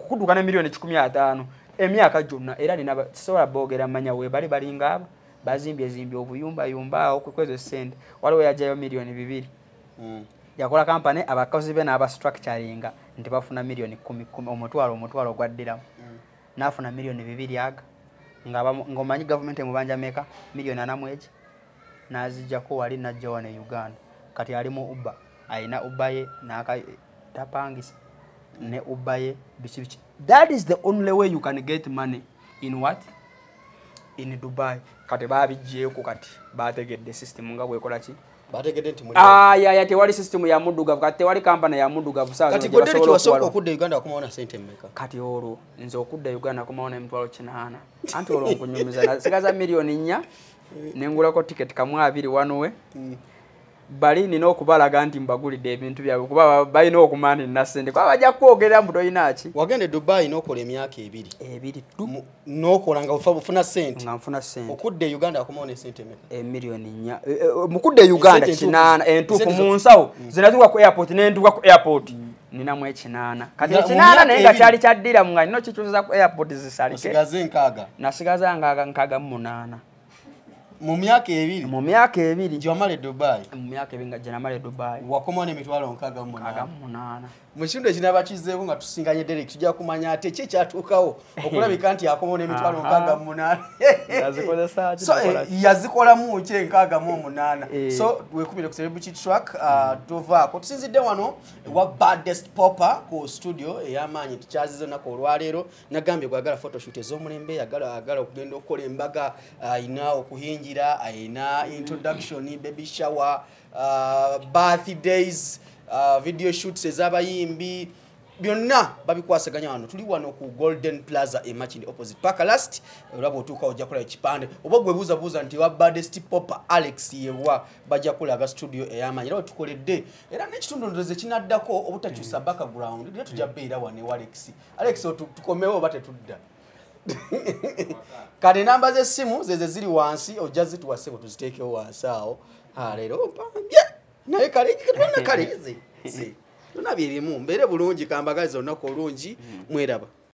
kudduka ne miliyoni 150 emyaka gyonna. Era nina sisobola boogera manya we bali, balinga abo bazimbye zimbye obuyumbayumba awo kwezo sente. Waliwo yajjayo miliyoni 2, yakola kampany, abakozi be n'abastructuringa nti bafuna miliyoni 10 10, omutwalo omutwalo gwaddiramu, n'afuna miliyoni 2 aga, ng'omanyi gavumenti emubanja meka? Miliyoni 40 egi n'azijjako wali n'ajja wano e Uganda. Kati ali mu Uber, alina Uber ye tapangisa ne Uber ye biki biki. That is the only way you can get money in what? In Dubai. Kati babiggyeeko, kati bategedde system nga bwekola ki. Bategedde nti muli Aya, tewali system ya muddugavu, kati tewali kampani ya muddugavu saa Kati zino gye gwe Derek basobola wasooka okuwala. okudda e Uganda wakomawo na sente mmeka? Kati olwo nze okudda e Uganda nakomawo n'emitwalo 800, anti olwo nkunyumiza nasigaza miliyoni 4 nengulako tiketi kamu abiri wanowe. Bali nina okubalaga nti mbagulidde ebintu byabwe, kuba balina okumanya nti nina ssente, kuba bajja kwogerera mbu tolina ki. Wagenda e Dubai n'okola emyaka 2. Ebiri tu. N'okola nga ofuna ssente. Nga nfuna ssente. Okudda e Uganda wakomawo ne ssente mmeka? Emiliyoni 4. Mu kudda e Uganda Ssente entuufu. 8 entuufu Ssente mu nsawo. Zinatuuka ku airport, ne ntuuka ku airport. Ninamu 8. Kati Nga mu 8 myaka naye nga ebiri. kyali kya ddira mu nga nina okikyusiza ku airport zisalike. Osigaze 6. Nasigaza 68. Mu myaka 2. Mu myaka 2. Gye wamala e Dubai. Mu myaka 2 nga gye namala e Dubai. Wakomawo n'emitwalo 68. 68. Mu kitundu ekinaba kizeewo nga tusinganye Derek, tujja kumanya ate ki ekyatuukawo okulabika nti akomawo n'emitwalo 68. Yazikozesa ki? So Nakola ki? Yazikolamu ki 68? Eh. So wekubire ku Celebrity Track, tovaako. Tusinzidde wano wa Baddest Popper ku studio ey'amaanyi. Tukyaziza olunaku olwaleero. Nagambye gwagala photoshoot ez'omulembe, agala okugenda okukola embaga, ayina okuhingira, ayina introduction, baby shower, birthdays, video shoots ez'abayimbi, byonna babikwasaganya wano. Tuli wano ku Golden Plaza e Makindye, opposite Park Last. Olaba otuuka ojja kulaba ekipande, oba gwe buuzabuuza nti wa Baddest Popper Alex yewa, bajja kulaga studio ey'amaanyi era wetukoledde. Era n'ekitundu ndowooza ekinaddako obutakyusa background, era tujja beera wano ewa Alex. Alex, tukomewo oba tetudda? Kati enamba z'essimu zeze ziri wansi, ojja zituwa ssebo, tuziteekewo wansi awo. Ah, leero mpambye naye kale tonna kale ze byonna bye bimu. Mbeere bulungi, kambagaliza olunaku olungi, mweraba.